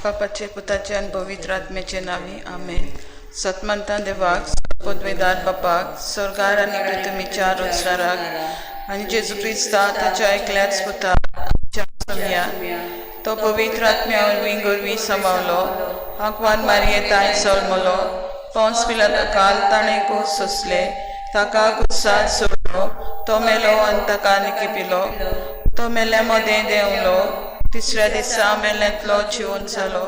बापाचे, पुताचे आनी पवित्र आत्म्याचे नांवी, आमेन. सतमंता देवाक, पदवेदार बापाक, स्वर्गार आनी पृथ्वीच्या रोजगाराक, आनी जेजू क्रिस्ता ताच्या एकल्याच पुताक, आमच्या सोमया, तो पवित्र आत्म्या वरवीं गोरवीं समावलो, आंकवान मारयेताय सलमलो, पोंस पिलात काल ताणें कूस सोंसले, ताका कुसात सोडलो, तो मेलो आनी ताका निकिपिलो, तो मेल्या मदें देंवलो, तिसऱ्या दिसा मेल्यांतलो जिवन जालो,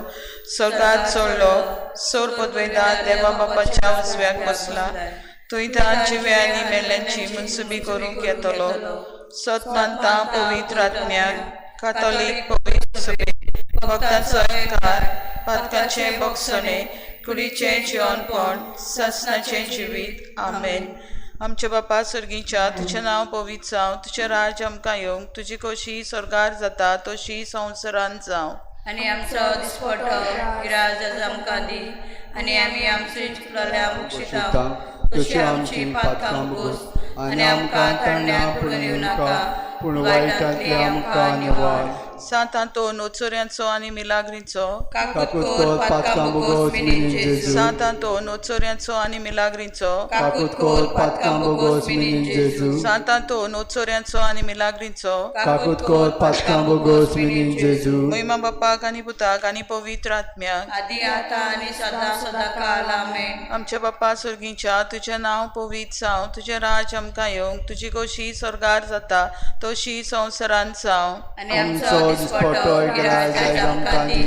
स्वर्गात चडलो, सोर पदवेदार देवा बापाच्या उजव्याक बसला, थंय तान जिव्या आनी मेल्यांची मनसुबी करूंक येतलो. सत मानता पवित्र आत्म्याक, कातोलीक पवित्र सभेक, भक्तांचो एकार, पातकांचें बोगसणें, कुडीचें जिवनपण, सासणाचें जिवीत, आमेन. आमच्या बापा सर्गीच्या, तुजें नांव पवित्र जावं, तुजें राज्य आमकां येवंक, तुजी खोशी स्वर्गार जाता तशी संवसारांत जावं. आनी आमचो दिसपटो गिराज आमकां दी आनी आमी आमची चुकलेल्या बक्षिता बक्षिता तशी आमची पातकां भोगोस आनी आमकां ताण्या पडून येवं नाका, पूण वायटांतले आमकां निवार. सांत आंतोन, ओचोऱ्यांचो आनी मिलाग्रीचो. काकूत कोर पातकां भोगोस मिनीन जेजू. सांत आंतोन, ओचोऱ्यांचो आनी मिलाग्रीचो. काकूत कोर पातकां भोगोस मिनीन जेजू. सांत आंतोन, ओचोऱ्यांचो आनी मिलाग्रीचो. काकूत कोर पातकां भोगोस मिनीन जेजू. महिमा बापाक आनी पुताक आनी पवित्र आत्म्याक. आदी आतां आनी सदां सदां काल, आमेन. आमच्या बापा सर्गीच्या, तुजें नांव पवित्र जावं, तुजें राज्य आमकां येवंक, तुजी खोशी स्वर्गार जाता तशी संवसारांत जावं. आनी आमचो आमचो दिसपटो दिसपटो गिराज गिराज आमकां दी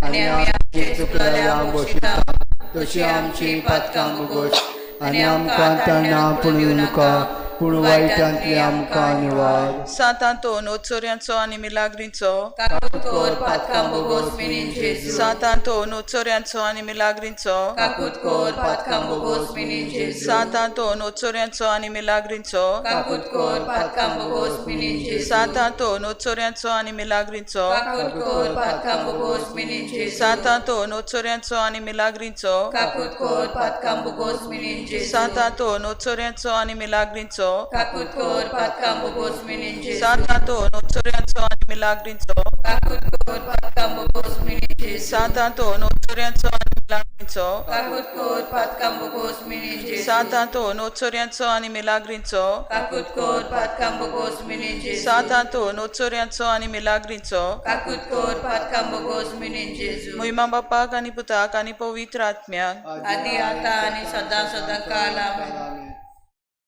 आनी आमी आमची आमची चुकलेल्या चुकलेल्या बक्षिता बक्षिता तशी आमची पातकां भोगोस आनी आमकां ताण्या पडून येवं नाका, पूण वायटांतले आमकां निवार. सांत आंतोन, ओचोऱ्यांचो आनी मिलाग्रीचो. काकूत कोर पातकां भोगोस मिनीन जेजू. सांत आंतोन, ओचोऱ्यांचो आनी मिलाग्रीचो. काकूत कोर पातकां भोगोस मिनीन जेजू. सांत आंतोन, ओचोऱ्यांचो आनी मिलाग्रीचो. काकूत कोर पातकां भोगोस मिनीन जेजू. सांत आंतोन, ओचोऱ्यांचो आनी मिलाग्रीचो. काकूत कोर पातकां भोगोस मिनीन जेजू. सांत आंतोन, ओचोऱ्यांचो आनी मिलाग्रीचो. काकूत कोर पातकां भोगोस मिनीन जेजू. सांत आंतोन, ओचोऱ्यांचो आनी मिलाग्रीचो. काकूत कोर पातकां भोगोस मिनीन जेजू. सांत आंतोन, ओचोऱ्यांचो आनी मिलाग्रीचो. काकूत कोर पातकां भोगोस मिनीन जेजू. सांत आंतोन, ओचोऱ्यांचो आनी मिलाग्रीचो. काकूत कोर पातकां भोगोस मिनीन जेजू. सांत आंतोन, ओचोऱ्यांचो आनी मिलाग्रीचो. काकूत कोर पातकां भोगोस मिनीन जेजू. सांत आंतोन, ओचोऱ्यांचो आनी मिलाग्रीचो. काकूत कोर पातकां भोगोस मिनीन जेजू. महिमा बापाक आनी पुताक आनी पवित्र आत्म्याक. आदी आतां आनी सदां सदां काल, आमेन.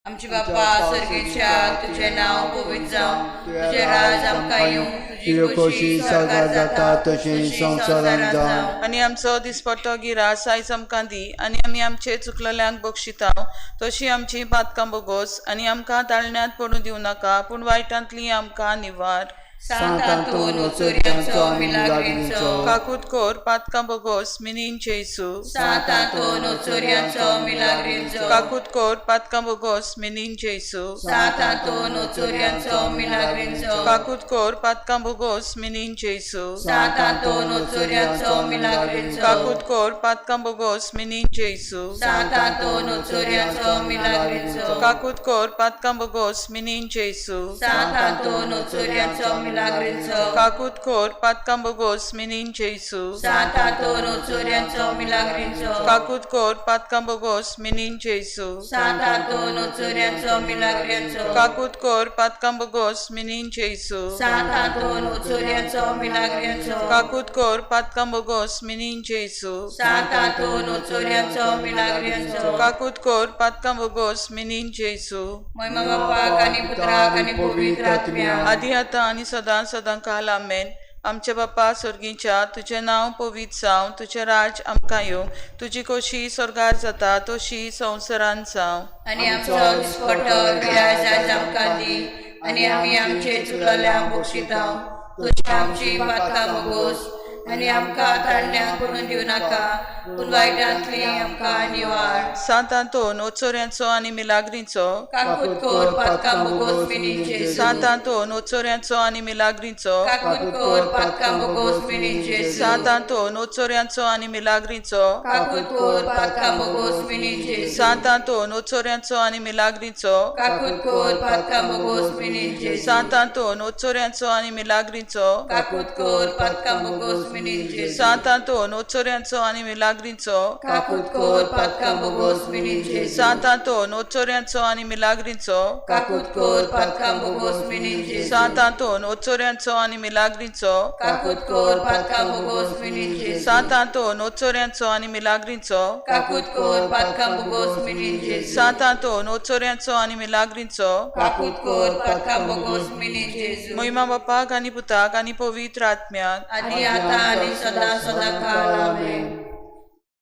आमचे बापा सर्गेच्या, तुजें नांव पवित्र जावं, तुजें राज आमकां येवं, तुजी खोशी स्वर्गार जाता तशी संवसारांत जावं. आनी आमचो दिसपट्टो गिरास आयज आमकां दी आनी आमी आमचे चुकलेल्यांक बक्षितांव तशी आमची पातकां बोगोस आनी आमकां ताळण्यांत पडूं दिवं नाका, पूण वायटांतली आमकां निवार. सांत आंतोन, ओचोऱ्यांचो मिलाग्रींचो. काकूत कोर पातकां बोगोस मिनीन जेजू. सांत आंतोन, ओचोऱ्यांचो मिलाग्रींचो. काकूत कोर पातकां बोगोस मिनीन जेजू. सांत आंतोन, ओचोऱ्यांचो मिलाग्रींचो. काकूत कोर पातकां बोगोस मिनीन जेजू. सांत आंतोन, ओचोऱ्यांचो मिलाग्रींचो. काकूत कोर पातकां बोगोस मिनीन जेजू. सांत आंतोन, ओचोऱ्यांचो मिलाग्रींचो. काकूत कोर पातकां बोगोस मिनीन जेजू. सांत आंतोन, ओचोऱ्यांचो मिलाग्रींचो. काकूत कोर पातकां बोगोस मिनीन जेजू. सांत आंतोन, ओचोऱ्यांचो मिलाग्रींचो. काकूत कोर पातकां बोगोस मिनीन जेजू. सांत आंतोन, ओचोऱ्यांचो मिलाग्रींचो. काकूत कोर पातकां बोगोस मिनीन जेजू. सांत आंतोन, ओचोऱ्यांचो मिलाग्रींचो. काकूत कोर पातकां बोगोस मिनीन जेजू. सांत आंतोन, ओचोऱ्यांचो मिलाग्रींचो. काकूत कोर पातकां बोगोस मिनीन जेजू. महिमा बापाक आनी पुत्राक आनी पवित्र आत्म्याक. आदी आतां आनी सदां सदां काल, आमेन. आमच्या बापा सर्गीच्या, तुजें नांव पवित्र जावं, तुजें राज आमकां येवं, तुजी खोशी स्वर्गार जाता तशी संवसारांत जावं. आनी आमचो दिसपटो गिराज आज आमकां दी आनी आमी आमचे चुकलेल्यांक बक्षिता तशी आमची पातकां भोगोस आनी आमकां ताळण्यांक पडून दिवं नाका, पूण वायटांतली आमकां निवार. सांत आंतोन ओचोऱ्यांचो आनी मिलाग्रींचो. काकूत कोर पातकां बोगोस मिनीन जेजू. सांत आंतोन ओचोऱ्यांचो आनी मिलाग्रींचो. काकूत कोर पातकां बोगोस मिनीन जेजू. सांत आंतोन ओचोऱ्यांचो आनी मिलाग्रींचो. काकूत कोर पातकां बोगोस मिनीन जेजू. सांत आंतोन ओचोऱ्यांचो आनी मिलाग्रींचो. काकूत कोर पातकां बोगोस मिनीन जेजू. सांत आंतोन ओचोऱ्यांचो आनी मिलाग्रींचो. काकूत कोर पातकां बोगोस मिनीन जेजू. सांत आंतोन ओचोऱ्यांचो आनी मिलाग्रींचो. काकूत कोर पातकां बोगोस मिनीन जेजू. सांत आंतोन ओचोऱ्यांचो आनी मिलाग्रींचो. काकूत कोर पातकां बोगोस मिनीन जेजू. सांत आंतोन ओचोऱ्यांचो आनी मिलाग्रींचो. काकूत कोर पातकां बोगोस मिनीन जेजू. सांत आंतोन ओचोऱ्यांचो आनी मिलाग्रींचो. काकूत कोर पातकां बोगोस मिनीन जेजू. सांत आंतोन ओचोऱ्यांचो आनी मिलाग्रींचो. काकूत कोर पातकां बोगोस मिनीन जेजू. मोहिमा बापाक आनी पुताक आनी पवित्र आत्म्याक. आनी आता आनी सदां सदां काल. आमेन.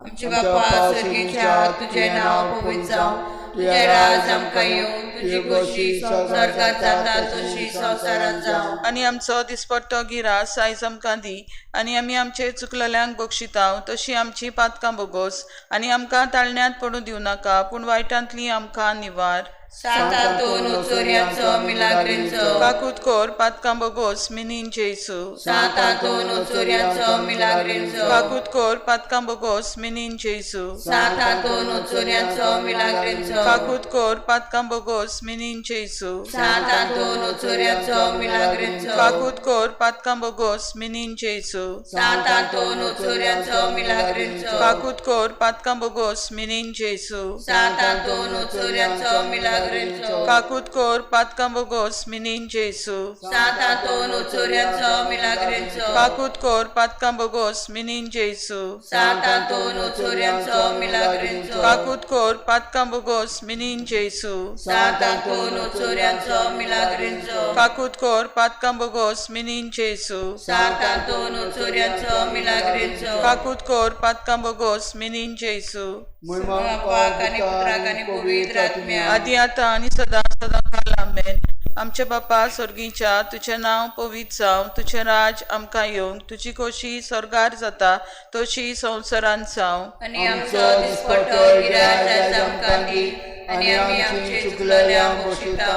आमचे बापा सर्गीच्या, तुजें नांव पवित्र जावं, तुजें राज आमकां येवं, तुजी गोशी स्वर्गात जाता तशी संवसारात जावं. आनी आमचो दिसपट्टो गिरास आयज आमकां दी आनी आमी आमचे चुकलल्यांक बक्षितांव तशी आमची पातकां बोगोस आनी आमकां ताळण्यांत पडूं दिवं नाका पूण वायटांतली आमकां निवार. सांत आंतोन ओचोऱ्याचो मिलाग्रींचो. काकूत कोर पातकां बोगोस मिनीन जेसू. सांत आंतोन ओचोऱ्याचो मिलाग्रींचो. काकूत कोर पातकां बोगोस मिनीन जेसू. सांत आंतोन ओचोऱ्याचो मिलाग्रींचो. काकूत कोर पातकां बोगोस मिनीन जेसू. सांत आंतोन ओचोऱ्याचो मिलाग्रींचो. काकूत कोर पातकां बोगोस मिनीन जेसू. सांत आंतोन ओचोऱ्याचो मिलाग्रींचो. काकूत कोर पातकां बोगोस मिनीन जेसू. सांत आंतोन ओचोऱ्याचो मिलाग्रींचो. काकूत कोर पातकां बोगोस मिनीन जेसू. सांत आंतोन ओचोऱ्याचो मिलाग्रींचो. काकूत कोर पातकां बोगोस मिनीन जेसू. सांत आंतोन ओचोऱ्याचो मिलाग्रींचो. काकूत कोर पातकां बोगोस मिनीन जेसू. सांत आंतोन ओचोऱ्याचो मिलाग्रींचो. काकूत कोर पातकां बोगोस मिनीन जेसू. सांत आंतोन ओचोऱ्याचो मिलाग्रींचो. काकूत कोर पातकां बोगोस मिनीन जेसू. मोहिमा बापाक आनी पुत्राक आनी पवित्र आत्म्याक. आदी आतां आनी सदां सदां काल. आमेन. आमच्या बापा स्वर्गीच्या, तुजें नांव पवित्र जावं, तुजें राज आमकां येवंक, तुजी खोशी स्वर्गार जाता तशी संवसारांत जावं. आनी आमचो दिसपट्टो गिराज आयज आमकां दी आनी आमी आमचे चुकलल्यांक बक्षिता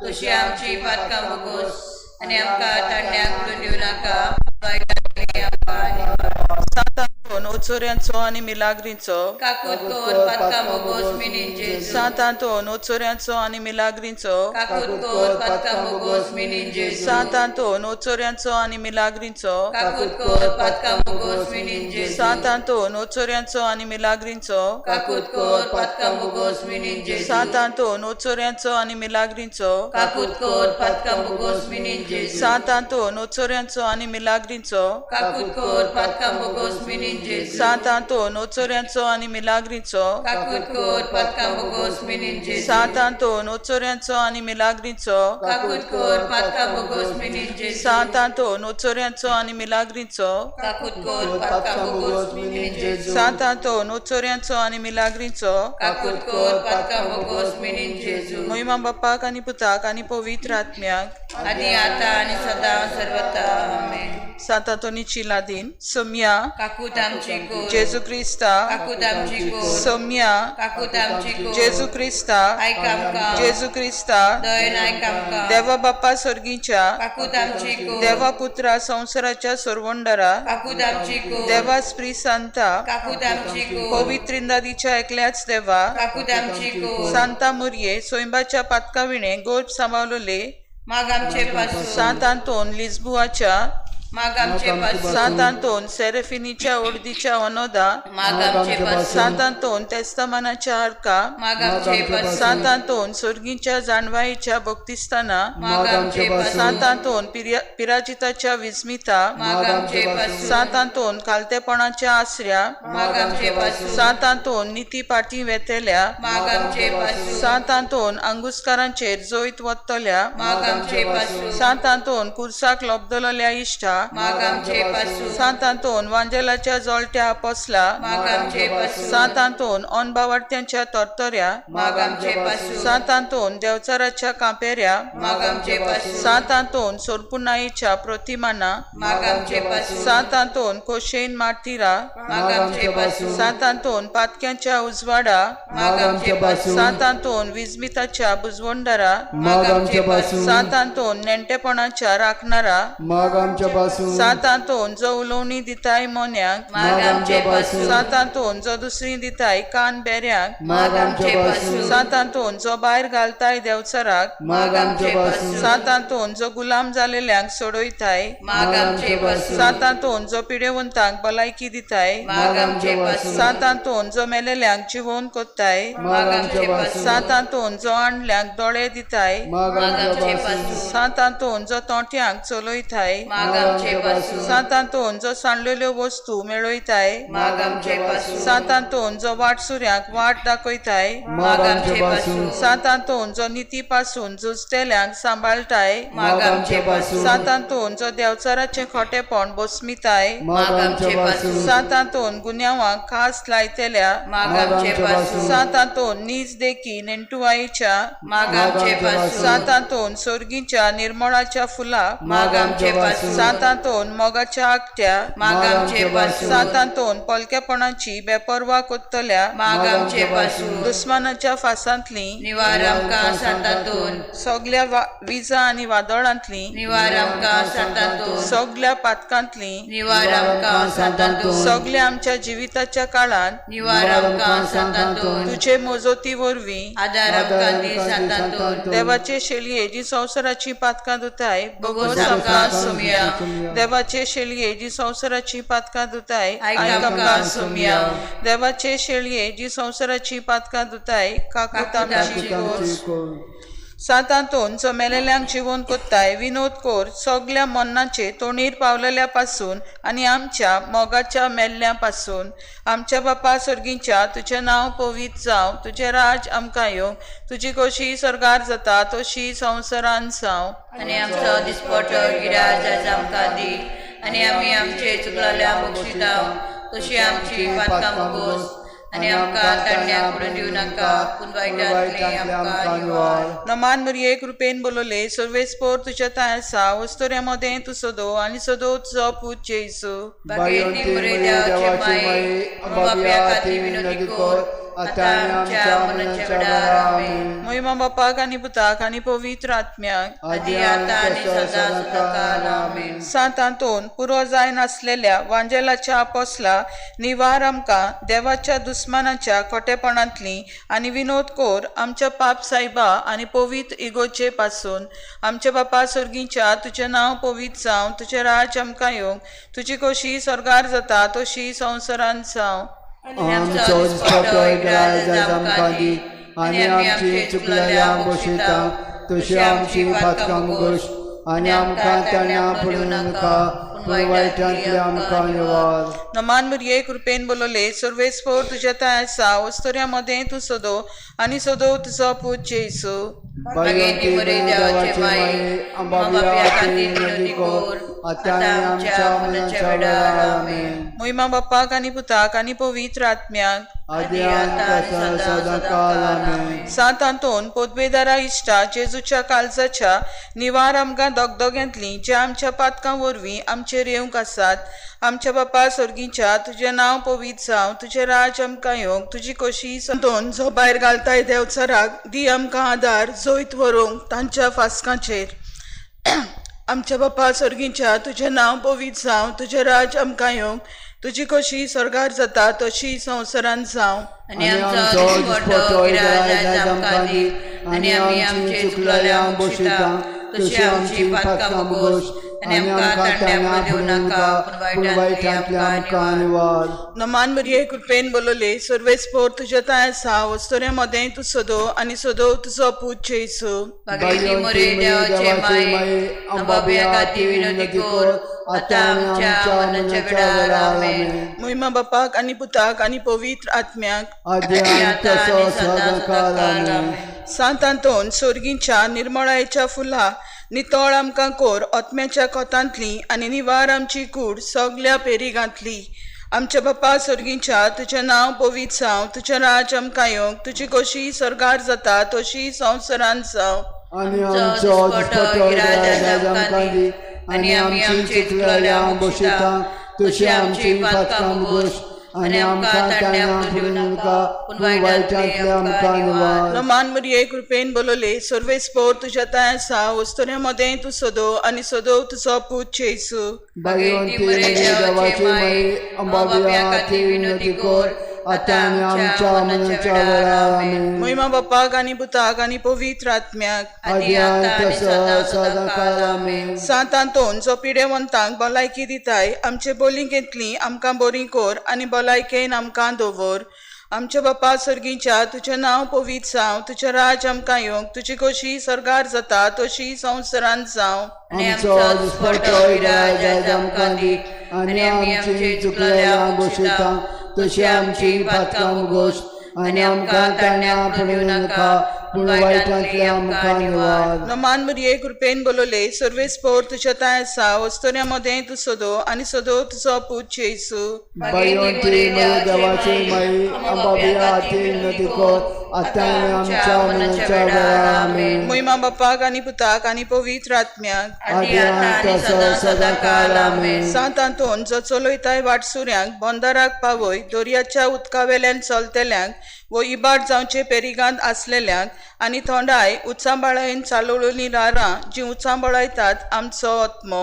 तशी आमची पातकां बोगोस आनी आमकां ताणण्याक पडून दिवं नाका, वायटांतली आमकां निवार. सांत आंतोन ओचोऱ्यांचो आनी मिलाग्रींचो. काकूत कोर पातकां बोगोस मिनीन जेजू. सांत आंतोन ओचोऱ्यांचो आनी मिलाग्रींचो. काकूत कोर पातकां बोगोस मिनीन जेजू. सांत आंतोन ओचोऱ्यांचो आनी मिलाग्रींचो. काकूत कोर पातकां बोगोस मिनीन जेजू. सांत आंतोन ओचोऱ्यांचो आनी मिलाग्रींचो. काकूत कोर पातकां बोगोस मिनीन जेजू. सांत आंतोन ओचोऱ्यांचो आनी मिलाग्रींचो. काकूत कोर पातकां बोगोस मिनीन जेजू. सांत आंतोन ओचोऱ्यांचो आनी मिलाग्रींचो. काकूत कोर पातकां बोगोस मिनीन जेजू. सांत आंतोन ओचोऱ्यांचो आनी मिलाग्रींचो. काकूत कोर पातकां बोगोस मिनीन जेजू. सांत आंतोन ओचोऱ्यांचो आनी मिलाग्रींचो. काकूत कोर पातकां बोगोस मिनीन जेजू. सांत आंतोन ओचोऱ्यांचो आनी मिलाग्रींचो. काकूत कोर पातकां बोगोस मिनीन जेजू. सांत आंतोन ओचोऱ्यांचो आनी मिलाग्रींचो. काकूत कोर पातकां बोगोस मिनीन जेजू. मोहिमा बापाक आनी पुताक आनी पवित्र आत्म्याक. आनी आता आनी सदां सर्वता. आमेन. सांत आंतोनीची लादीन सोम्या. काकूत आमची कोर. जेजू क्रिस्ता. काकूत आमची कोर. सोम्या. काकूत आमची कोर. जेजू क्रिस्ता. आयक आमकां. जेजू क्रिस्ता. दयेन आयक आमकां. देवा बाप्पा स्वर्गीच्या. काकूत आमची कोर. देवा पुत्रा संवसाराच्या सोरवंडरा. काकूत आमची कोर. देवा स्त्री सांता. काकूत आमची कोर. पवित्र इंदादीच्या एकल्याच देवा. काकूत आमची कोर. सांता मुरये सोयंबाच्या पातका विणे गोल्प सांबावलोले. माग आमचे पासून. सांत आंतोन लिस्बुआच्या. माग आमचे पासून. सांत आंतोन सेरेफिनीच्या ओर्दीच्या ओनोदा. माग आमचे पासून. सांत आंतोन तेस्तामानाच्या हरका. माग आमचे पासून. सांत आंतोन सोर्गीच्या जाणवायेच्या भक्तिस्ताना. माग आमचे पासून. सांत आंतोन पिराजिताच्या विस्मिता. माग आमचे पासून. सांत आंतोन खालतेपणाच्या आसऱ्या. माग आमचे पासून. सांत आंतोन निती पाटी वेतेल्या. माग आमचे पासून. सांत आंतोन अंगुस्कारांचेर जोयत वत्तल्या. माग आमचे पासून. सांत आंतोन कुर्साक लोबदलोल्या इश्टा. माग आमचे पासून. सांत आंतोन वांजेलाच्या जोळट्या आपोसला, माग आमचे पासून. सांत आंतोन अनभावार्थ्यांच्या तरतऱ्या, माग आमचे पासून. सांत आंतोन देवचाराच्या कांपेऱ्या, माग आमचे पासून. सांत आंतोन सोरपुनाईच्या प्रतिमाना, माग आमचे पासून. सांत आंतोन कोशेन मार्तिरा, माग आमचे पासून. सांत आंतोन पातक्यांच्या उजवाडा, माग आमचे पासून. सांत आंतोन विजमिताच्या बुजवंडारा, माग आमच्या पासून. सांत आंतोन नेणटेपणाच्या राखणारा, माग आमच्या पासून. सांत आंतोन जो उलोवणी दिताय मोन्याक, माग आमचे पासून. सांत आंतोन जो दुसरी दिताय कान बेऱ्याक, माग आमच्या पासून. सांत आंतोन जो भायर घालताय देवचाराक, माग आमच्या पासून. सांत आंतोन जो गुलाम जालेल्यांक सोडयताय, माग आमचे पासून. सांत आंतोन जो पिडेवंतांक भलायकी दिताय, माग आमचे पासून. सांत आंतोन जो मेलेल्यांक जिवोवन कोत्ताय, माग आमच्या पासून. सांत आंतोन जो आणल्यांक दोळे दिताय, माग माग आमच्या आमचे पासून. पासून. सांत आंतोन जो तोंट्यांक चलयताय, माग आमचे पासून. सांत आंतोन जो सांडलेल्यो वस्तू मेळयताय, माग आमचे पासून. सांत आंतोन जो वाटसुऱ्यांक वाट दाखयताय, माग आमच्या पासून. सांत आंतोन जो निती पासून झुजतेल्यांक सांबाळटाय, माग आमचे पासून. सांत आंतोन जो देवचाराचें खोटेपण बोसमिताय, माग आमच्या पासून. सांत आंतोन गुन्यांवांक खास लायतेल्या, माग आमचे पासून. सांत आंतोन नीज देखी नेणटुवायेच्या, माग आमचे पासून. सांत आंतोन सोर्गीच्या निर्मळाच्या फुला, माग आमचे पासून. सांत आंतोन मोगाच्या आगट्या, माग आमचे पासून. सांत आंतोन पोलकेपणाची बेपर्वा कोत्तल्या, माग आमचे पासून. दुस्मानाच्या फासांतली, निवार आमकां सांतातून. सगल्या विजा आनी वादळांतली, निवार आमकां सांतातून. सगल्या पातकांतली, निवार आमकां सांतातून. सगल्या आमच्या जिविताच्या काळांत निवार आमकां सांतातून. तुजे मोजोती वरवीं आदार आमकां दी सांतातून. देवाचे शेलये जी संवसाराची पातकां धुताय, भोगोस भोगोस आमकां आमकां सुमया. सुमया. देवाचे शेलये जी संवसाराची पातकां धुताय, आयक आयक आमकां आमकां सुमया. सुमया. देवाचे शेलये जी संवसाराची पातकां धुताय, काकूत काकूत आमची आमची कोर. कोर. सांत आंतोन जो मेलेल्यांक जिवोवन कोत्ताय, विनोद कोर सगल्या मन्नाचे तोंडीर पावलेल्या पासून आनी आमच्या मोगाच्या मेल्ल्या पासून. आमच्या बापा सर्गीच्या, तुजें नांव पवित्र जावं, तुजें राज आमकां येवं, तुजी कशी सर्गार जाता तशी संवसारान जावं. आनी आमचो दिसपटो गिराज आज आमकां दी आनी आमी आमचे चुकलेल्या बक्षिता तशी आमची पातकां भोगोस आनी आमकां तांड्याक पडून दिवं नाका, पूण वायटांतली आमकां निवार. नमान मरिये, कृपेन बोलवले, सर्वेस्पोर तुज्या थांय आसा, वस्तुऱ्या मदें तूं सदो आनी सदो तुजो पूत जेजू. बागेती मुरे देवाचे माये, बापया खातीर विनोदी कोर आतां आनी आमच्या मरणाच्या वेळार. आमेन. मोहिमा बापाक आनी पुताक आनी पवित्र आत्म्याक, आदी आतां आनी सदां सदांकाळ. आमेन. सांत आंतोन पुरो जायनासलेल्या वांजेलाच्या आपोसला, निवार आमकां देवाच्या दुस्मानाच्या खोटेपणांतली आनी विनोद कोर आमच्या पाप सायबा आनी पवित्र इगोचे पासून. आमच्या बापा सर्गीच्या, तुजें नांव पवित्र जावं, तुजें राज आमकां येवं, तुजी कशी सर्गार जाता तशी संवसारान जावं. आमचो दिसपटो गिराज आज आमकां दी आनी आमची चुकलेल्या बशिता तशी आमची पातकां मुगोश आनी आमकां ताण्या पडूं नाका, पूण वायटांतले आमकां निवार. नमान मरिये, कृपेन बोलवले, सर्वेस्पोर तुज्या थांय आसा, वस्तुऱ्या मदें तूं सदो आनी सदो तुजो पूत जेजू. बागेती मरे देवाचे माये, अंबाबिया खातीर विनोदी कोर आतां आनी आमच्या मरणाच्या वेळार. आमेन. मोहिमा बापाक आनी पुताक आनी पवित्र आत्म्याक, आदी आनी सदां सदांकाळ. आमेन. सांत आंतोन पोदवेदारा इश्टा जेजूच्या काळजाच्या, निवार आमकां दगदग्यांतली ज्या आमच्या पातकां वरवीं आमचेर येवंक आसात. आमच्या बापा सर्गीच्या, तुजें नांव पवित्र जावं, तुजें राज आमकां येवंक, तुजी कशी संतोन जो भायर घालताय देवचाराक, दी आमकां आदार जैत व्हरूंक तांच्या फास्कांचेर. आमच्या बापा सर्गीच्या, तुजें नांव पवित्र जावं, तुजें राज आमकां येवंक, तुजी कशी सर्गार जाता तशी संवसारान जावं. आनी आमचो दिसपटो गिराज आज आमकां दी आनी आमी आमचे चुकलेल्या बशिता तशी आमची पातकां भोगोस आनी आमकां तांड्याक पडून दिवं नाका, पूण वायटांतली आमकां निवार. नमान मरिये, कृपेन बोलवले, सर्वेस्पोर तुज्या थांय आसा, वस्तुऱ्या मदें तूं सदो आनी सदो तुजो पूत जेजू. बागेती मोरे देवाचे माये, अंबाबिया खातीर विनोदी कोर आतां आमच्या मरणाच्या वेळार. आमेन. मोहिमा बापाक आनी पुताक आनी पवित्र आत्म्याक, आदी आनी आतां तसो आनी सदां सदांकाळ. सदांकाळ. आमेन. आमेन. सांत आंतोन सोर्गीच्या निर्मळायेच्या फुला, नितळ आमकां कोर ओतम्याच्या कोतांतली आनी निवार आमची कूड सगल्या पेरिगांतली. आमच्या बापा सर्गीच्या, तुजें नांव पवित्र जावं, तुजें राज आमकां येवंक, तुजी कशी सर्गार जाता तशी संवसारांत जावं. आनी आमचो दिसपटो गिराज आमकां दी आनी आमची चुकलेल्या बशिता तशी आमची पातकां मुगोश आनी आमकां ताण्या फुडूं नाका पूण वायटांतले आमकां निवार. नमान मरिये, कृपेन बोलवले, सर्वेस्पोर तुज्या तांय आसा, वस्तुऱ्या मदें तूं सदो आनी सदो तुजो पूत जेजू. भगवंती मरिये, देवाची माई, अंबाबिया खातीर विनंती कर आतां आनी आमच्या मरणाच्या वेळार. आमेन. महिमा बापाक आनी पुताक आनी पवित्र आत्म्याक. आदी आनी तसो सदांकाळ. आमेन. सांत आंतोन, जो पिडेवंतांक भलायकी दिताय, आमचे बोलिंगेंतली आमकां बरी कर आनी भलायकेन आमकां दवर. आमच्या बापा सर्गीच्या, तुजें नांव पवित्र जावं, तुजें राज आमकां येवंक, तुजी कशी सर्गार जाता तशी संवसारांत जावं. आमचो दिसपटो गिराज आमकां दी आनी आमची चुकलेल्या बशिता तशी आमची पातकां मुगोश आनी आमकां ताण्या पडूं नाका पूण वायटांतले आमकां निवार. नमान मरिये, कृपेन बोलवले, सर्वेस्पोर तुज्या तांय आसा, वस्तुऱ्या मदें तूं सदो आनी सदो तुजो पूत जेजू. भगवंती मरिये, देवाची माई, अंबाबिया खातीर विनंती कर आतां आनी आमच्या मरणाच्या वेळार. आमेन. महिमा बापाक आनी पुताक आनी पवित्र आत्म्याक. आदी आनी तसो सदांकाळ. आमेन. सांत आंतोन, जो चलयताय वाटसुऱ्यांक बंदराक पावय, दर्याच्या उदका वेल्यान चलतल्यांक वो इबाड जावचे पेरिगांत आसलेल्यांक आनी थोंडाय उचांबळायेन चालवलेलीं रारां जीं उचांबळायतात आमचो आत्मो.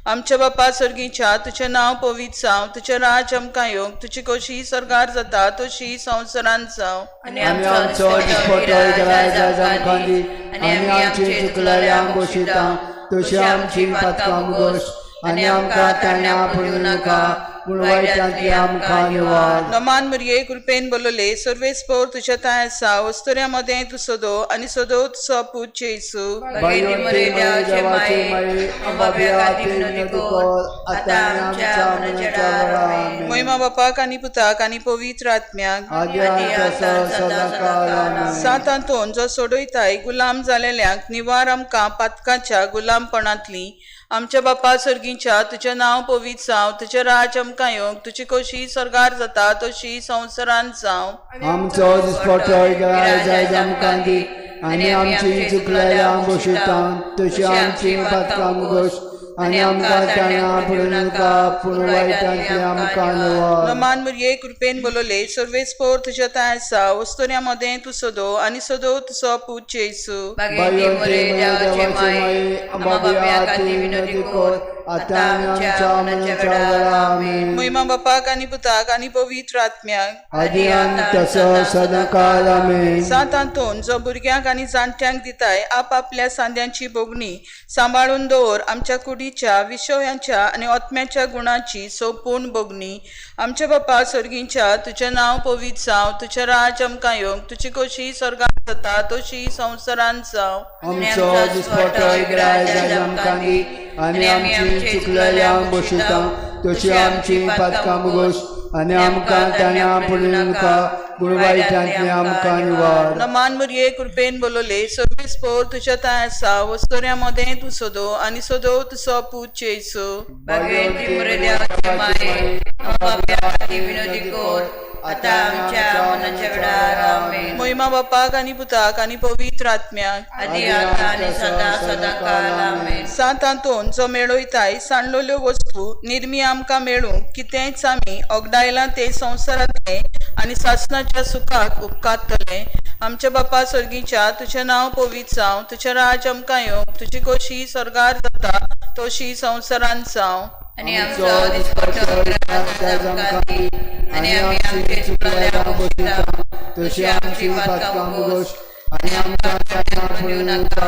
आमच्या बापा सर्गीच्या, तुजें नांव पवित्र जावं, तुजें राज आमकां येवंक, तुजी कशी सर्गार जाता तशी संवसारांत जावं. आनी आनी आमचो दिसपटो गिराज आमकां दी आनी आमची चुकलेल्या बशिता तशी आमची पातकां मुगोश आनी आमकां ताण्या पडूं नाका पूण वायटांतले आमकां निवार. नमान मरिये, कृपेन बोलवले, सर्वेस्पोर तुज्या तांय आसा, वस्तुऱ्या मदें तूं सदो आनी सदो तुजो पूत जेजू. भगवंती मरिये, देवाची माई, अंबाबिया खातीर विनंती कर आतां आनी आमच्या मरणाच्या वेळार. आमेन. महिमा बापाक आनी पुताक आनी पवित्र आत्म्याक. आदी आनी तसो सदांकाळ. आमेन. सांत आंतोन, जो सोडयताय गुलाम जालेल्यांक, निवार आमकां पातकाच्या गुलामपणांतली. आमच्या बापा सर्गीच्या, तुजें नांव पवित्र जावं, तुजें राज आमकां येवंक, तुजी कशी सर्गार जाता तशी संवसारांत जावं. आमचो दिसपटो गिराज आमकां दी आनी आमची चुकलेल्या बशिता तशी आमची पातकां मुगोश आनी आमकां ताण्या पडूं नाका पूण वायटांतले आमकां निवार. नमान मरिये, कृपेन बोलवले, सर्वेस्पोर तुज्या तांय आसा, वस्तुऱ्या मदें तूं सदो आनी सदो तुजो पूत जेजू. भगवंती मरिये, देवाची माई, अंबाबिया खातीर विनंती कर आतां आनी आमच्या मरणाच्या वेळार. आमेन. महिमा बापाक आनी पुताक आनी पवित्र आत्म्याक. आदी आनी तसो सदांकाळ. आमेन. सांत आंतोन, जो भुरग्यांक आनी जाणट्यांक दिताय आपआपल्या सांद्यांची भोगणी सांबाळून दवर आमच्या कुडीच्या विशयांच्या आनी ओतम्याच्या गुणाची सोपूर्ण भोगणी. आमच्या बापा सर्गीच्या, तुजें नांव पवित्र जावं, तुजें राज आमकां येवंक, तुजी कशी सर्गात जाता तशी संवसारांत जावं. आमचो दिसपटो गिराज आमकां दी आनी आमची चुकलेल्या बशिता तशी आमची पातकां मुगोश आनी आमकां ताण्या पडूं नाका पूण वायटांतले आमकां निवार. नमान मरिये, कृपेन बोलवले, सर्वेस्पोर तुज्या तांय आसा, वस्तुऱ्या मदें तूं सदो आनी सदो तुजो पूत जेजू. भगवंती मरिये, देवाची माई, अंबाबिया खातीर विनंती कर आतां आमच्या मरणाच्या वेळार. आमेन. महिमा बापाक आनी पुताक आनी पवित्र आत्म्याक. आदी आतां आनी सदां सदांकाळ. आमेन. सांत आंतोन, जो मेळयताय सांडलेल्यो वस्तू निर्मी आमकां मेळूंक कितेंच आमी ओगडायलां तें संवसारांतलें आनी सासणाच्या सुखाक उपकारतलें. आमच्या बापा सर्गीच्या, तुजें नांव पवित्र जावं, तुजें राज आमकां येवंक, तुजी कशी सर्गार जाता तशी संवसारांत जावं. आनी आमचो दिसपटो गिराज आमकां दी आनी आमी आमचे चुकलेल्या चुकलेल्या बशिता तशी आमची पातकां मुगोश आनी आमकां ताण्या पडूं नाका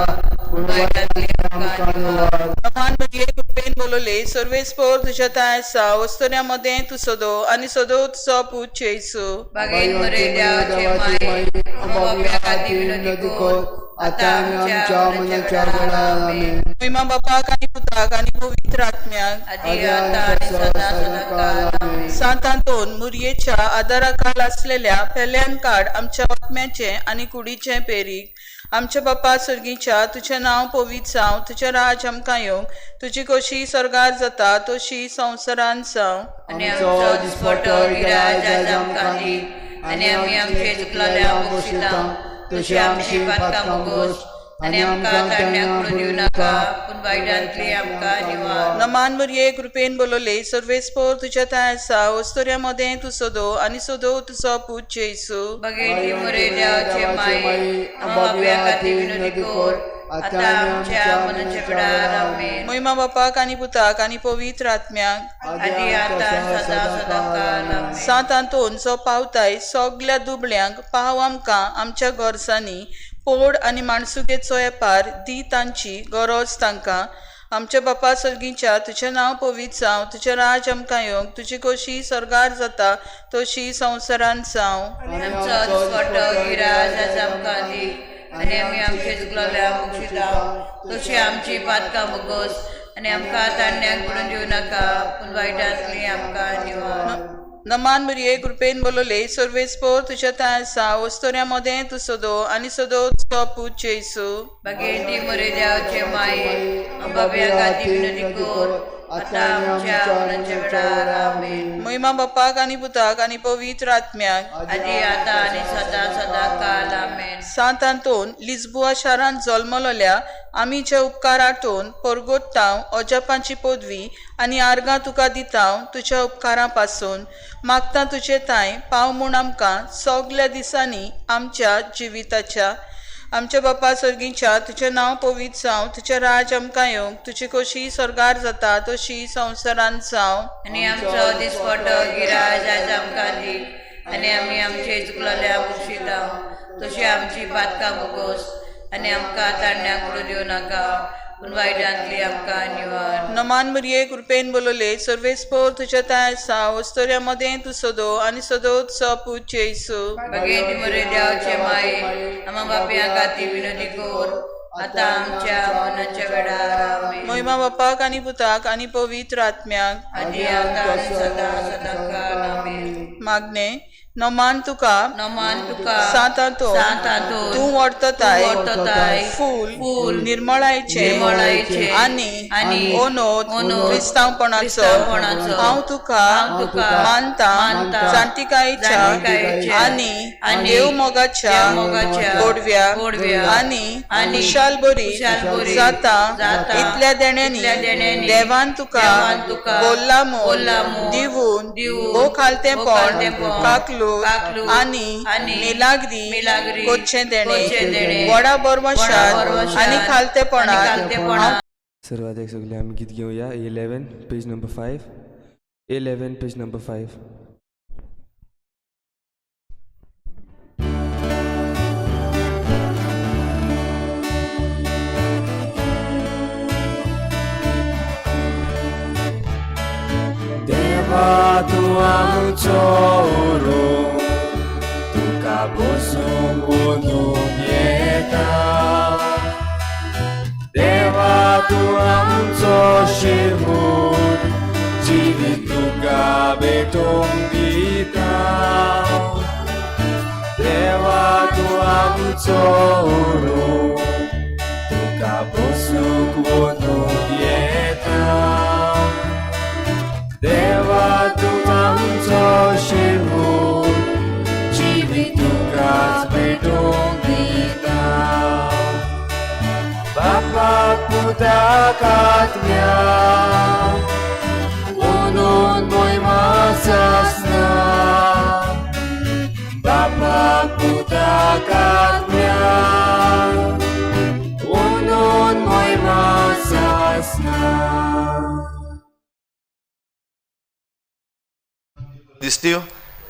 पूण वायटांतले आमकां निवार. नमान मरिये, कृपेन बोलवले, सर्वेस्पोर तुज्या तांय आसा, वस्तुऱ्या मदें तूं सदो आनी सदो तुजो पूत जेजू. भगवंती मरिये, देवाची माई, अंबाबिया खातीर विनंती कर आतां आनी आमच्या मरणाच्या वेळार. आमेन. महिमा बापाक आनी पुताक आनी पवित्र आत्म्याक. आदी आतां आनी सदां सदांकाळ. आमेन. सांत आंतोन, मुरयेच्या आदाराखाल आसलेल्या पेल्यान काड आमच्या ओतम्याचें आनी कुडीचें पेरीक. आमच्या बापा सर्गीच्या तुजें नांव पवित्र जावं, तुजें राज आमकां येवं, तुजी कशी सर्गार जाता तशी संवसारांत जावं. आनी आमचो दिसपटो गिराज आज आमकां दी आनी आमी आमचे चुकलेल्या बक्षिता तशी आमची पातकां मुगोस आनी आमकां तांड्याक पडून दिवं नाका पूण वायटांतली आमकां निवार. नमान मरिये, कृपेन बोलवले, सर्वेस्पोर तुज्या थांय आसा, अस्तुऱ्यां मदें तूं सदो आनी सदो तुजो पूत जेजू. बघेली मुरे देवाचे माये, आमच्या खातीर विनवणी कर आतां आमच्या मनाच्या वेळार. आमेन. महिमा बापाक आनी पुताक आनी पवित्र आत्म्याक. आदी आतां सदां सदां काल. आमेन. सांत आंतोन जो पावताय सगल्या दुबळ्यांक, पाव आमकां आमच्या गरजांनी, पोड आनी माणसुकेचो येपार दी तांची गरज तांकां. आमच्या बापा सर्गीच्या तुजें नांव पवित्र जावं, तुजें राज आमकां येवं, तुजी कशी सर्गार जाता तशी संवसारांत जावं. आनी आमचो दिसपटो गिराज आज आमकां दी आनी आमी आमचे चुकलेल्या बक्षिता तशी आमची पातकां मुगोस आनी आमकां तांड्याक पडून दिवं नाका पूण वायटांतली आमकां निवार. नमान मरिये, कृपेन बोलवले, सर्वेस्पोर तुज्या थांय आसा, अस्तुऱ्यां मदें तूं सदो आनी सदो तुजो पूत जेजू. बघेली मुरे देवाचे माये, आमच्या खातीर विनवणी कर आतां आमच्या मनाच्या वेळार. आमेन. महिमा बापाक आनी पुताक आनी पवित्र आत्म्याक. आदी आतां आनी सदां सदां काल. आमेन. सांत आंतोन लिस्बोआ शारांत जल्मलोल्या आमी जे उपकार आठोवन परगोत्तांव अजापांची पदवी आनी आर्गां तुका दितांव तुज्या उपकारां पासून मागता तुजे थांय पाव म्हूण आमकां सगल्या दिसांनी आमच्या जिविताच्या. आमच्या बापा सर्गीच्या तुजें नांव पवित्र जावं, तुजें राज आमकां येवं, तुजी कशी सर्गार जाता तशी संवसारांत जावं. आनी आमचो दिसपटो गिराज आज आमकां दी आनी आमी आमचे चुकलेल्या बक्षिता तशी आमची पातकां मुगोस आनी आमकां तांड्याक पडून दिवं नाका पूण वायटांतली आमकां निवार. नमान मरिये, कृपेन बोलवले, सर्वेस्पोर तुज्या थांय आसा, अस्तुऱ्यां मदें तूं सदो आनी सदो तुजो पूत जेजू. बघेली मुरे देवाचे माये, आमा बापया खातीर विनवणी कर आतां आमच्या मनाच्या वेळार. आमेन. महिमा बापाक आनी पुताक आनी पवित्र आत्म्याक. आदी आतां आनी सदां सदां काल. आमेन. मागणे. नमान तुका नमान तुका सांत आंतोन सांत आंतोन तूं वर्तताय तूं वर्तताय फूल फूल निर्मळायेचें निर्मळायेचें आनी आनी ओनोद ओनोद क्रिस्तांवपणाचो क्रिस्तांवपणाचो हांव तुका हांव तुका मानता मानता जाणतिकायेच्या जाणतिकायेच्या आनी आनी देवमोगाच्या देवमोगाच्या गोडव्या गोडव्या आनी आनी खुशालभरीत खुशालभरीत जाता जाता इतल्या देण्यांनी इतल्या देण्यांनी देवान तुका देवान तुका बोल्ला म्हूण बोल्ला म्हूण दिवून दिवून भोव खालतेंपण खालतेंपण काकलूत काकलूत आनी आनी मिलाग्री मिलाग्री कोच्चें देणें कोच्चें देणें व्हडा बरवशान व्हडा बरवशान आनी खालतेपणान आनी खालतेपणान सुरवातेक सगळे आमी गीत घेवया. 11 page number 5, 11 page number 5. देवा तूं आमचो उरो, तुका बसूंक वचूंक येता. देवा तूं आमचो शिवूर, जिवीत तुका भेटोवंक दिता. देवा तूं आमचो उरो, तुका बसूंक वचूंक येता. देवा तूं आमचो शिवूर, जिवीत तुकाच भेटोवंक दिता. बापाक पुताक आत्म्या म्हणून मोहिमा सासना. बापाक पुताक आत्म्या म्हणून मोहिमा सासना. दिसत्यो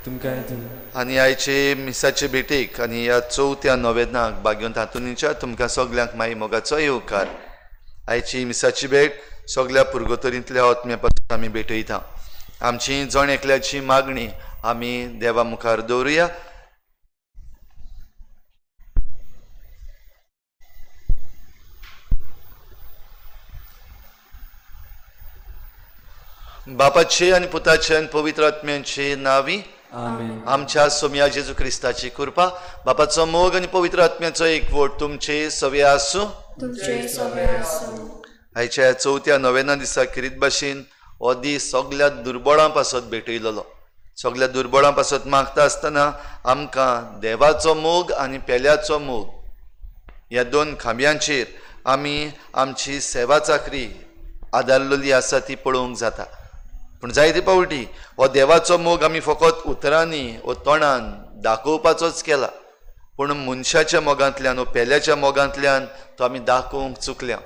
तुमकां हितून आनी आयचे मिसाचे भेटेक आनी ह्या चवथ्या नोवेदनाक भाग्योन तातूंच्या तुमकां सगल्यांक माई मोगाचो येवकार. आयची मिसाची भेट सगल्या पुर्गोतरींतल्या आत्म्या पासून आमी भेटयता. आमची जण एकल्याची मागणी आमी देवा मुखार दवरुया. बापाचे आनी पुताचे आनी पवित्र आत्म्यांचे नांवी. आमेन. आमच्या सोमया जेजू क्रिस्ताची कृपा, बापाचो मोग आनी पवित्र आत्म्याचो एकवट तुमचे सवे आसूं. तुमचे सवे आसूं. आयच्या ह्या चवथ्या नोव्हेंना दिसा खेरीत भाशेन हो दीस सगल्या दुर्बळां पासत भेटयलेलो. सगल्या दुर्बळां पासत मागता आसतना आमकां देवाचो मोग आनी पेल्याचो मोग ह्या दोन खांब्यांचेर आमी आमची सेवा चाकरी आदारलेली आसा ती पळोवंक जाता. पूण जायते फावटी हो देवाचो मोग आमी फकत उतरांनी वो तोंडान दाखोवपाचोच केला, पूण मनशाच्या मोगांतल्यान वो पेल्याच्या मोगांतल्यान तो आमी दाखोवंक चुकल्या.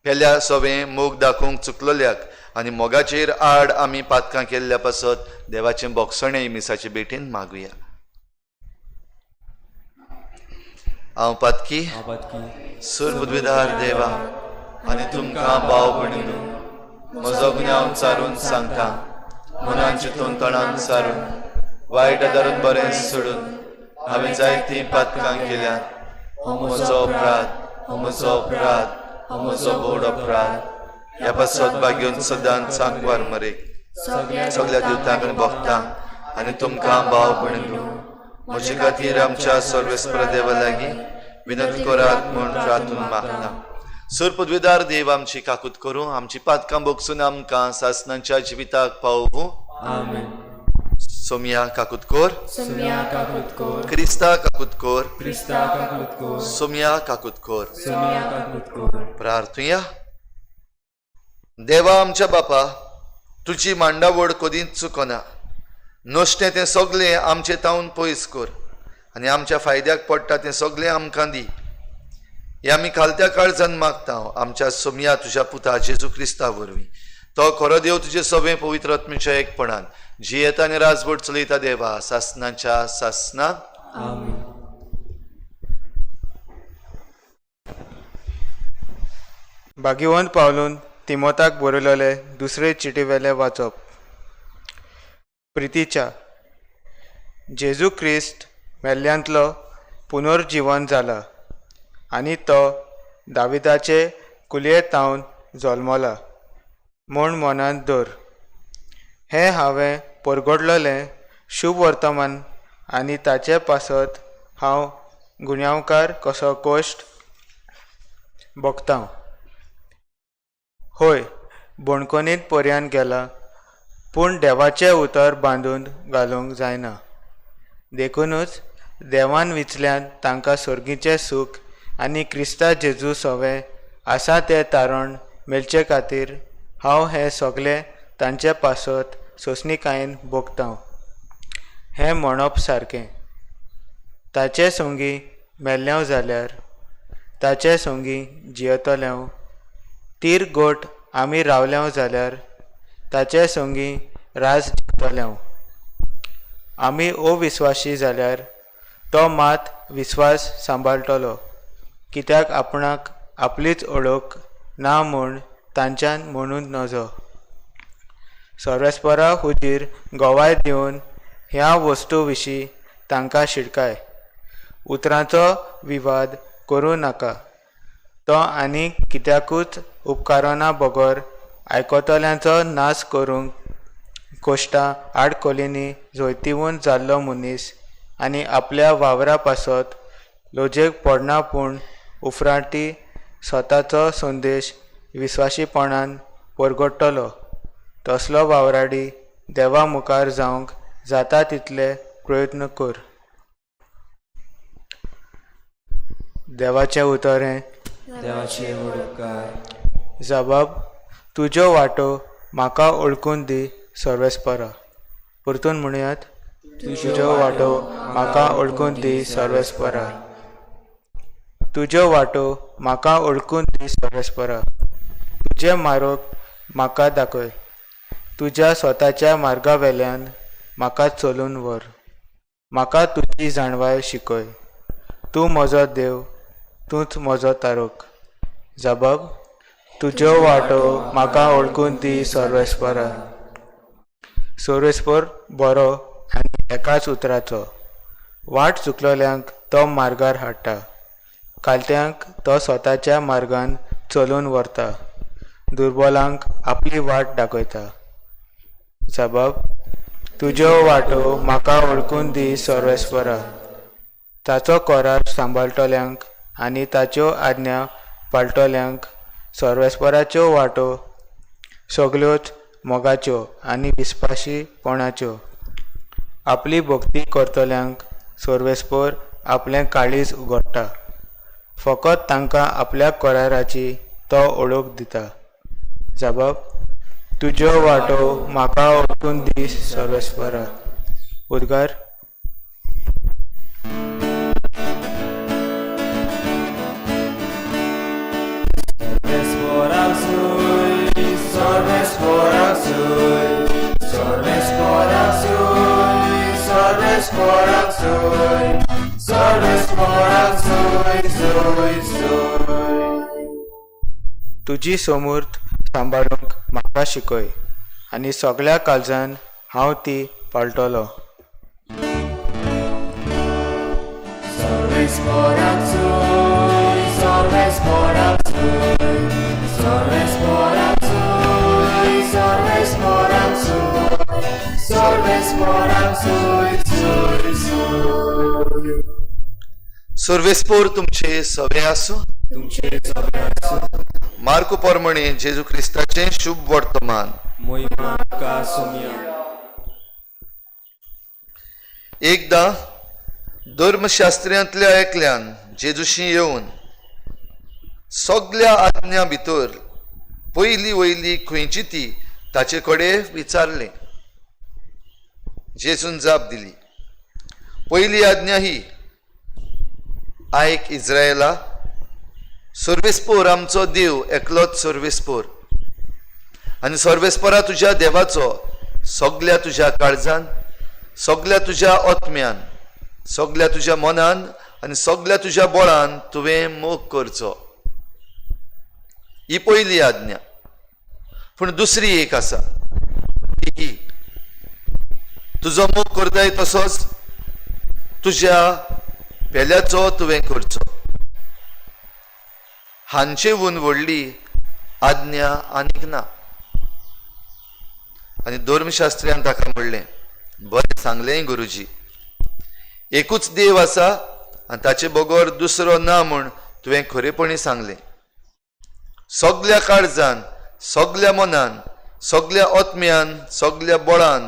पेल्या सवें मोग दाखोवंक चुकलोल्याक आनी मोगाचेर आड आमी पातकां केल्ल्या पासत देवाचें बोगसणें मिसाचे भेटेन मागुया. हांव पातकी सूर बुदविदार देवा आनी तुमकां भाव भयणीनो म्हजो गुन्यांव सारून सांगता, मनान चिंतून तणान सारून वायट आदारून बरें सोडून हांवें जायतीं पातकां केल्यात. हो म्हजो अपराध, हो म्हजो अपराध, हो म्हजो व्हड अपराध. ह्या पासत भाग्योन सदांच सांकवार मरेक सगल्या दिवतांक आनी भक्तांक आनी तुमकां भाव भयणीनो म्हजे खातीर आमच्या सर्वेस्पर देवा लागीं विनंती करात म्हूण प्रार्थून मागता. सूर पदवीदार देव आमची काकूत करूं, आमची पातकां भोगसून आमकां सासनांच्या जिविताक पावोवं. आमेन. सोमया काकूत कोर, सोमया काकूत कोर, क्रिस्ता काकूत कोर, क्रिस्ता काकूत कोर, सोमया काकूत कोर. सोमया काकूत कोर. प्रार्थुया. देवा आमच्या बापा, तुजी मांडावळ कदींच चुकना. नश्टें तें सगलें आमचें तावन पयस कर आनी आमच्या फायद्याक पडटा तें सगलें आमकां दी. हें आमी खालत्या काळजान मागता आमच्या सोमया तुज्या पुता जेजू क्रिस्ता वरवीं. तो खरो देव तुजे सगळें पवित्र आत्म्याच्या एकपणान जियेता आनी राजवट चलयता देवा सासनाच्या सासनाक. आमेन. भाग्यवंत पावलून तिमोताक बरयलेले दुसरे चिटीवेलें वाचप. प्रितीच्या जेजू क्रिस्त मेल्ल्यांतलो पुनर्जिवन जाला आनी तो दाविदाचे कुलयेतावन जल्मला म्हूण मनांत दवर. हें हांवें परगटलेलें शुभ वर्तमान आनी ताचे पासत हांव गुन्यांवकार कसो कश्ट भोगतां. होय, बणकोनीत पर्यान गेला, पूण देवाचें उतर बांदून घालूंक जायना. देखुनूच देवान विचल्यान तांकां सर्गीचें सूख आनी क्रिस्ता जेजू सवें आसा तें तारण मेळचे खातीर हांव हें सगलें तांचे पासत सोंसणीकायेन भोगतां. हें म्हणप सारकें, ताचे संगी मेल्लें जाल्यार ताचे संगी जियेतलें, तीर गोट आमी रावले जाल्यार ताचे संगी राज जिखतले. आमी अविस्वाशी जाल्यार तो मात विस्वास सांबाळटलो, कित्याक आपणाक आपलीच ओळख ना म्हूण तांच्यान म्हणून नजो. सर्वेस्परा हुजीर गवाय दिवन ह्या वस्तू विशीं तांकां शिडकाय. उतरांचो विवाद करूं नाका, तो आनी कित्याकूच उपकारना बगर आयकतल्यांचो नाश करूंक कोश्टां आडखळींनी जैतिवंत जाल्लो मनीस आनी आपल्या वावरा पासत लजेक पडना, पूण उफराटी स्वताचो संदेश विस्वाशीपणान परगटतलो तसलो वावराडी देवा मुखार जावंक जाता तितले प्रयत्न कर. देवाचें उतर हें. देवाचे व्हड उपकार. जबाब, तुज्यो वाटो म्हाका ओळखून दी सर्वेस्परा. परतून म्हणयात, तुज्यो वाटो म्हाका ओळखून दी सर्वेस्परा. तुज्यो वाटो म्हाका ओळखून दी सर्वेस्परा. तुजें मार्ग म्हाका दाखय, तुज्या स्वताच्या मार्गा वेल्यान म्हाका चलून व्हर. म्हाका तुजी जाणवाय शिकय. तूं म्हजो देव, तूंच म्हजो तारक. जबाब, तुज्यो वाटो म्हाका ओळखून दी सर्वेस्परा. सर्वेस्पर बरो आनी एकाच उतराचो, वाट चुकलेल्यांक तो मार्गार हाडटा, कालत्यांक तो स्वताच्या मार्गान चलून व्हरता, दुर्बलांक आपली वाट दाखयता. जबाब, तुज्यो वाटो म्हाका वळखून दी सर्वेस्परा. ताचो कोरार सांबाळटल्यांक आनी ताच्यो आज्ञा पाळटल्यांक सर्वेस्पराच्यो वाटो सगल्योच मोगाच्यो आनी विस्वाशीपणाच्यो. आपली भक्ती करतल्यांक सर्वेस्पर आपलें काळीज उगडटा, फकत तांकां आपल्या कराराची तो ओळख दिता. जबाब. तुज्यो वाटो म्हाका वळखून दी सर्वेस्परा. उद्गार. तुजी समूर्त सांबाळूंक म्हाका शिकय आनी सगळ्या काळजान हांव ती पाळटलो. सर्वेस्पोर तुमचे सवे आसूं. मार्कू पोरमणे जेजू क्रिस्ताचें शुभ वर्तमान. मोहिमा तुका सोमया. एकदां धर्मशास्त्र्यांतल्या एकल्यान जेजूशी येवन सगल्या आज्ञा भितर पयली वयली खंयची ती ताचे कडेन विचारलें. जेजून जाप दिली, पयली आज्ञा ही, आयक इज्रायला, सर्वेस्पोर आमचो देव एकलोच सर्वेस्पोर, आनी सर्वेस्पोरा तुज्या देवाचो सगल्या तुज्या काळजान, सगल्या तुज्या आत्म्यान, सगल्या तुज्या मनान आनी सगल्या तुज्या बळान तुवें मोग करचो. ही पयली आज्ञा. पूण दुसरी एक आसा, ती ही, तुजो मोग करताय तसोच तुज्या पेल्याचो तुवें करचो. हांचे वून व्हडली आज्ञा आनीक ना. आनी धर्मशास्त्र्यान ताका म्हणलें, बरें सांगलें गुरुजी, एकूच देव आसा आनी ताचे बगर दुसरो ना म्हूण तुवें खरेपणी सांगलें. सगल्या काळजान, सगल्या मनान, सगल्या आत्म्यान, सगल्या बळान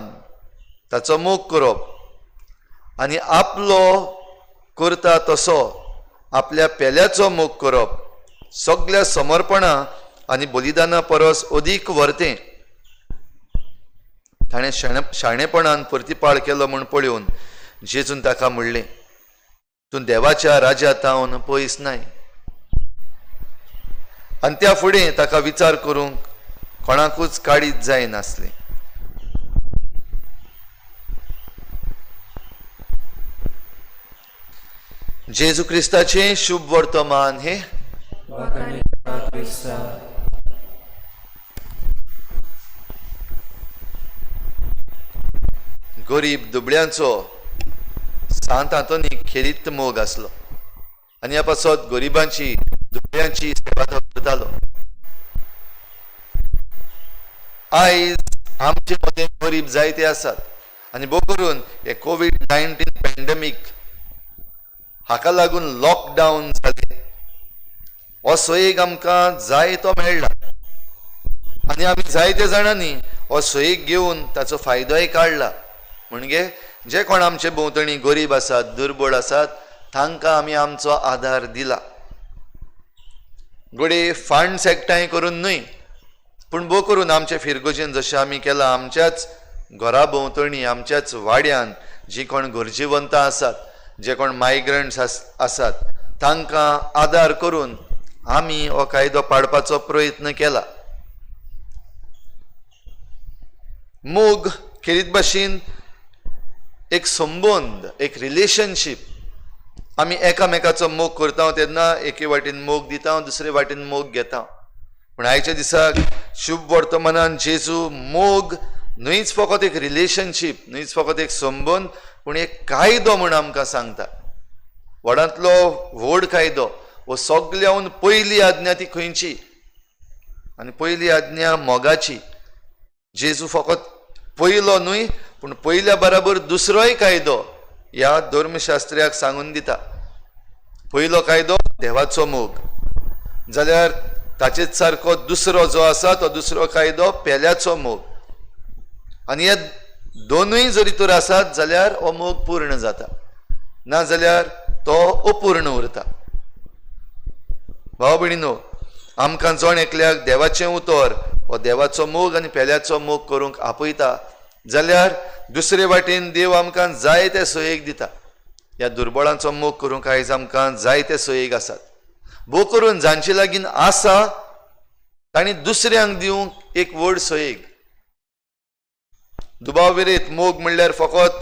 ताचो मोग करप आनी आपलो करता तसो आपल्या पेल्याचो मोग करप सगल्या समर्पणा आनी बलिदाना परस अदीक व्हरतें. ताणें शाणेपणान प्रतिपाळ केलो म्हूण पळोवन जेजून ताका म्हणलें, तूं देवाच्या राज्या तावन पयस नाय. आनी त्या फुडें ताका विचार करूंक कोणाकूच काडीत जायनासलें. जेजू क्रिस्ताचें शुभ वर्तमान हे. गरीब दुबळ्यांचो सांत आंतोनीक खेरीत मोग आसलो आनी ह्या पासत गरिबांची दुबळ्यांची सेवा तो करतालो. आयज आमचे मदें गरीब जायते आसात आनी भोव करून हे कोवीड-19 पॅन्डेमीक हाका लागून लॉकडावन जालें. हो सोयेक आमकां जाय तो मेळ्ळा आनी आमी जायते जाणांनी हो सोयेक घेवन ताचो फायदोय काडला. म्हणजे जे कोण आमचे भोंवतणी गरीब आसात, दुर्बळ आसात, तांकां आमी आमचो आदार दिला. घडये फंड्स एकठांय करून न्हय, पूण भोव करून आमचे फिरगोजेन जशें आमी केलां, आमच्याच घरा भोंवतणी, आमच्याच वाड्यान जी कोण गरजेवंतां आसात, जे कोण मायग्रंट्स आसात, तांकां आदार करून आमी हो कायदो पाडपाचो प्रयत्न केला. मोग खेरीत भाशेन एक संबंद, एक रिलेशनशीप. आमी एकामेकाचो मोग करता तेन्ना एके वाटेन मोग दिता, दुसरे वाटेन मोग घेता. पूण आयच्या दिसाक शुभ वर्तमानान जेजू मोग न्हयच फकत एक रिलेशनशीप, न्हयच फकत एक संबंद, पूण एक कायदो म्हूण आमकां सांगता. व्हडांतलो व्हड कायदो हो सगल्याहून पयली आज्ञा ती खंयची? आनी पयली आज्ञा मोगाची. जेजू फकत पयलो न्हय पूण पयल्या बराबर दुसरोय कायदो ह्या धर्मशास्त्र्याक सांगून दिता. पयलो कायदो देवाचो मोग, जाल्यार ताचेच सारको दुसरो जो आसा तो दुसरो कायदो पेल्याचो मोग. आनी हे दोनूय जरी तर आसात जाल्यार हो मोग पूर्ण जाता, ना जाल्यार तो अपूर्ण उरता. भाव भयणीनो, आमकां जण एकल्याक देवाचें उतर हो देवाचो मोग आनी पेल्याचो मोग करूंक आपयता जाल्यार दुसरे वाटेन देव आमकां जायते सोयेक दिता. ह्या दुर्बळांचो मोग करूंक आयज आमकां जायते सोयेक आसात. भोव करून जांचे लागीं आसा तांणी दुसऱ्यांक दिवंक एक व्हड सोयेक. दुबाव विरेत मोग म्हणल्यार फकत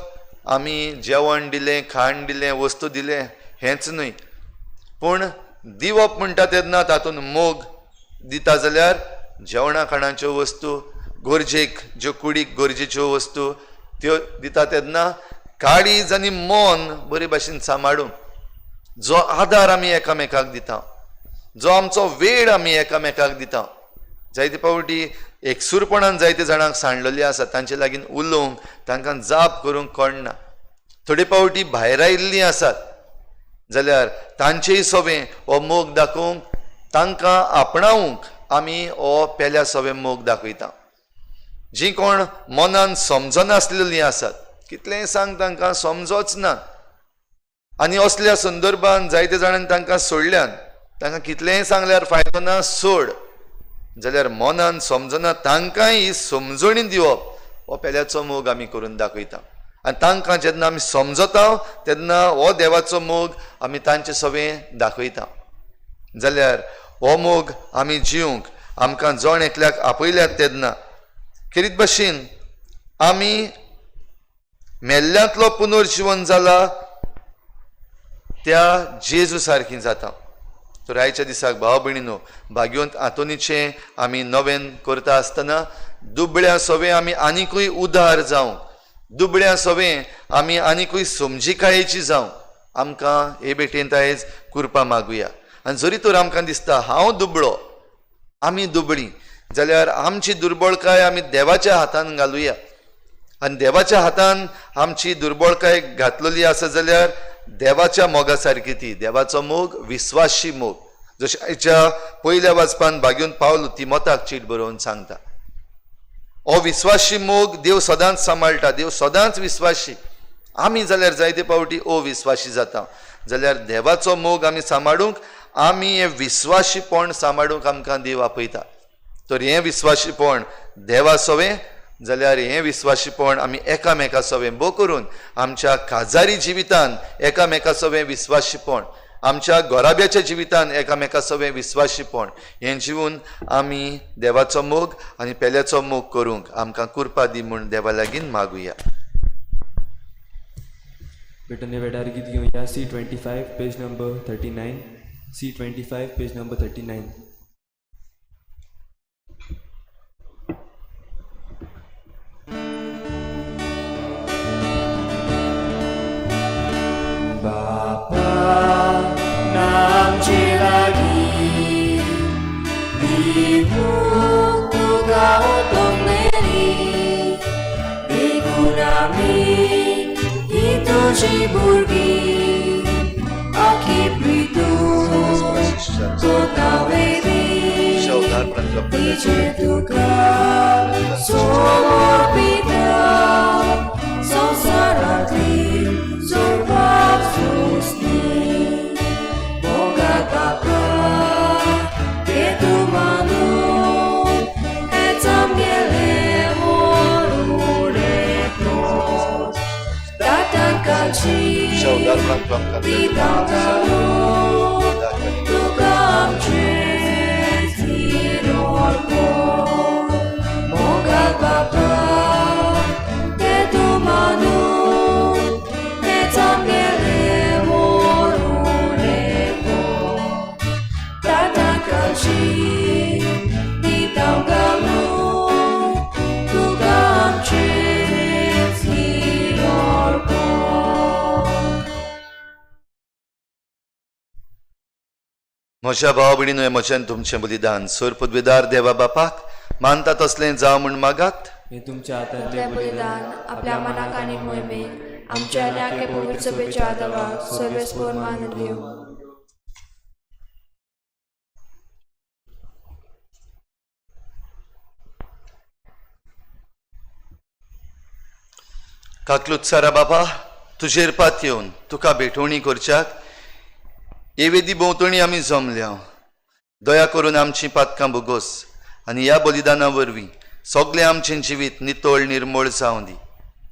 आमी जेवण दिलें, खाण दिलें, वस्तू दिलें हेंच न्हय, पूण दिवप म्हणटा तेन्ना तातूंत मोग दिता जाल्यार जेवणा खाणाच्यो वस्तू, गरजेक ज्यो कुडीक गरजेच्यो वस्तू त्यो दिता तेन्ना काळीज आनी मन बरे भाशेन सांबाळून जो आदार आमी एकामेकाक दिता, जो आमचो वेळ आमी एकामेकाक दिता. जायते फावटी एकसूरपणान जायते जाणांक सांडलेली आसा, तांचे लागीं उलोवंक तांकां जाप करूंक कळना. थोडे फावटी भायर आयिल्लीं आसात जाल्यार तांचेय सोवें हो मोग दाखोवंक, तांकां आपणावंक आमी हो पेल्या सोवें मोग दाखयता. जीं कोण मनान समजनासलेलीं आसात, कितलेंय सांग तांकां समजोच ना, आनी असल्या संदर्भान जायते जाणांनी तांकां सोडल्यान, तांकां कितलेंय सांगल्यार फायदो ना, सोड जाल्यार मनान समजना तांकांय ही समजणी दिवप हो पेल्याचो मोग आमी करून दाखयता. आनी तांकां जेन्ना आमी समजता तेन्ना हो देवाचो मोग आमी तांचे सवें दाखयता. जाल्यार हो मोग आमी जिवंक आमकां जण एकल्याक आपयल्यात तेन्ना खेरीत भाशेन आमी मेल्ल्यांतलो पुनर्जिवन जाला त्या जेजू सारकी जाता. तर आयच्या दिसाक भाव भयणीनो, भाग्यवंत आंतोनीचें आमी नवेन करता आसतना दुबळ्या सवें आमी आनिकूय उदार जावंक, दुबळ्या सवें आमी आनिकूय समजिकायेची जावंक आमकां हे भेटेंत आयज कुरपा मागुया. आनी जरी तर आमकां दिसता हांव दुबळो, आमी दुबळी, जाल्यार आमची दुर्बळकाय आमी देवाच्या हातान घालुया. आनी देवाच्या हातान आमची दुर्बळकाय घातलेली आसा जाल्यार देवाच्या मोगा सारकी ती, देवाचो मोग विस्वाशी मोग, जशें आयच्या पयल्या वाचपान भाग्यून पावल तिमोताक चीट बरोवन सांगता. हो विस्वाशी मोग देव सदांच सांबाळटा, देव सदांच विस्वाशी. आमी जाल्यार जायते फावटी अविस्वाशी जाता, जाल्यार देवाचो मोग आमी सांबाळूंक, आमी हें विस्वाशीपण सांबाळूंक आमकां देव आपयता. तर हें विस्वाशीपण देवा सवें जाल्यार हें विस्वाशीपण आमी एकामेका सवें भोव करून आमच्या काजारी जिवितान एकामेका सवें विस्वाशीपण, आमच्या घराब्याच्या जिवितान एकामेका सवें विस्वाशीपण हें जिवन आमी देवाचो मोग आनी पेल्याचो मोग करूंक आमकां कुरपा दी म्हूण देवा लागीं मागुया. भेटणे वेळार गीत घेवया C25 page number 39, C25 page number 39. बापा नामचे लागी दिवूंक तुका उतोमलेली, देखून आमी ही तुजी भुरगीं आखी प्रितू कोतावेली तिचे तुका समर्पिता संवसारांतली सोडपाक सोंसली. मोगा बापा ते तूं मानून हेंच आमगेलें व्हड दातान काळजी दिता घालून तुका आमचें थीर अर्पण. मोगा बापा ते तूं मानून हेंच आमगेलें व्हड दातान काळजी दिता घालून तुका आमचें थीर अर्पण. म्हज्या भाव भयणीनो, म्हज्यान तुमचें बलिदान सोर पदवेदार देवा बापाक मानता तसलें जावं म्हूण मागात. हें तुमच्या हातांतलें आपलें बलिदान आपल्या मनाक आनी मोहिमेक आमच्या आनी आख्या पवित्र सभेच्या आदावाक सर्वेस्पोर मान दिवं. काकलुत्सारा बाबा, तुजेर पात येवन तुका भेटवणी करच्याक हे वेदी भोंवतणी आमी जमल्या. दया करून आमचीं पातकां भोगोस आनी ह्या बलिदाना वरवीं सगळें आमचें जिवीत नितळ निर्मळ जावं दी.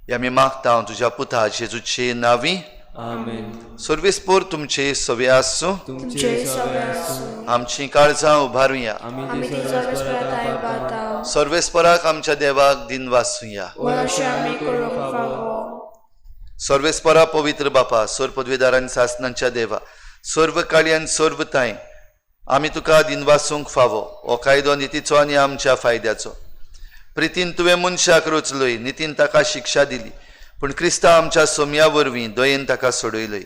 हे आमी मागता तुज्या पुता जेजूचे नांवी. आमेन. सर्वेस्पोर तुमचे सवे आसूं. तुमचे सवे आसूं. आमचीं काळजां उबारुया. आमी ती सर्वेस्परा उबारता. सर्वेस्पराक आमच्या देवाक दिनवासुया. अशें आमी करूंक फावो. सर्वेस्परा पवित्र बापा, सर्व पदवेदार आनी सासनांच्या देवा, सर्व काळी आनी सर्व तांय आमी तुका दिनवासूंक फावो. हो कायदो नितीचो आनी आमच्या फायद्याचो. प्रितीन तुवें मनशाक रचलोय, नितीन ताका शिक्षा दिली, पूण क्रिस्ता आमच्या सोमया वरवीं दयेन ताका सोडयलोय.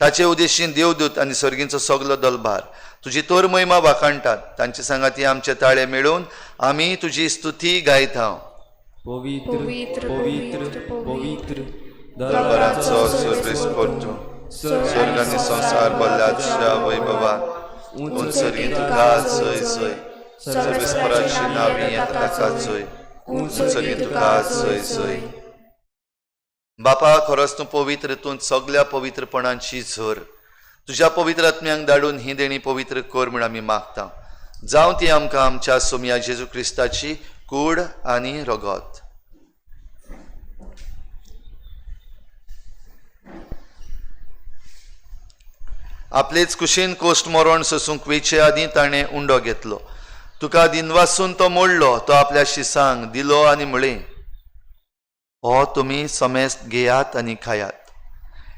ताचे उद्देशीन देवदूत आनी सर्गींचो सगलो दलभार तुजी तोर महिमा वाखाणटात. तांचे सांगाती आमचे ताळे मेळोवन आमी तुजी स्तुती गायता. पवित्र पवित्र, पवित्र पवित्र, पवित्र दरबाराचो सर्वेस्पोर तूं, स्वर्ग आनी संवसार भरला वैभवा, उंच सर्गी तुका जय जय. सर्वेस्पराची नावी ताका जय, उंच सर्गी तुका जय जय. बापा, खरोच तूं पवित्र, तूं सगल्या पवित्रपणाची झर. तुज्या पवित्र आत्म्यांक धाडून ही देणी पवित्र कर म्हूण आमी मागता. जावं ती आमकां आमच्या सोमया जेजू क्रिस्ताची कूड आनी रगत. आपलेच कुशीन कोश्ट मरण सोसूंक वेचे आदीं ताणें उंडो घेतलो. तुका दिनवासून तो मोडलो, तो आपल्या शिसांक दिलो आनी म्हळें, हो तुमी समेस्त घेयात आनी खायात.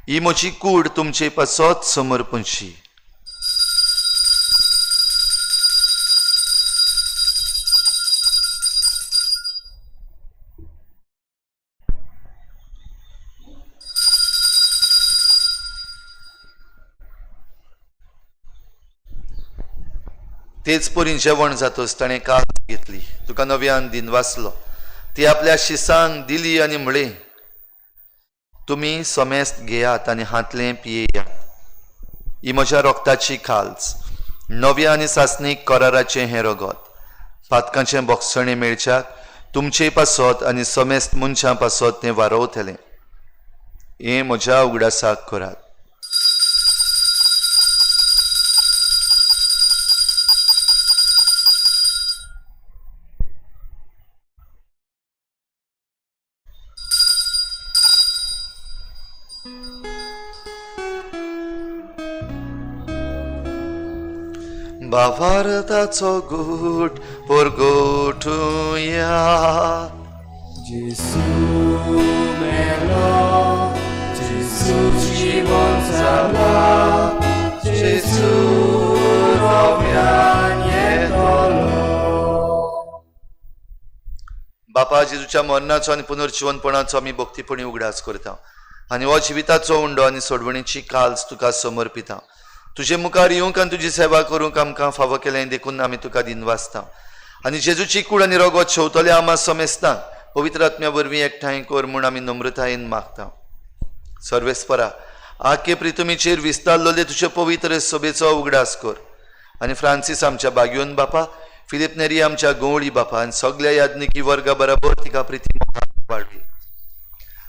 ही म्हजी कूड तुमचे पासत समर्पणशी. तेच परी जेवण जातच ताणें काल घेतली, तुका नव्यान दिनवासलो, ती आपल्या शिसांक दिली आनी म्हळें, तुमी समेस्त घेयात आनी हांतलें पियेयात. ही म्हज्या रोगताची खाल्स, नव्या आनी सासणीक कराराचें हें रगत. पातकांचें बोगसणें मेळच्याक तुमचे पासत आनी समेस्त मनशां पासत तें वारोवतलें. हें म्हज्या उगडासाक करात. भावार्थाचो गूट परगोटुया. जेसू मेलो, जेसू जिवन जाला, जेसू नव्यान येतलो. बापा, जेजूच्या मरणाचो आनी पुनर्जिवनपणाचो आमी भक्तीपणी उगडास करता आनी हो जिविताचो उंडो आनी सोडवणीची काल्स तुका समर्पिता. तुजे मुखार येवंक आनी तुजी सेवा करूंक आमकां फावो केलें देखून आमी तुका दिनवासता. आनी जेजूची कूड आनी रगत शेवतले आमा समेस्तांक पवित्र आत्म्या वरवीं एकठांय कर म्हूण आमी नम्रतायेन मागता. सर्वेस्परा, आखे प्रितुमीचेर विस्तारलेले तुजे पवित्र सभेचो उगडास कर आनी फ्रांसीस आमच्या बागयोन बापा, फिलीप नेरी आमच्या गवळी बापा आनी सगल्या याज्ञिकी वर्गा बराबर तिका प्रिती वाडवी.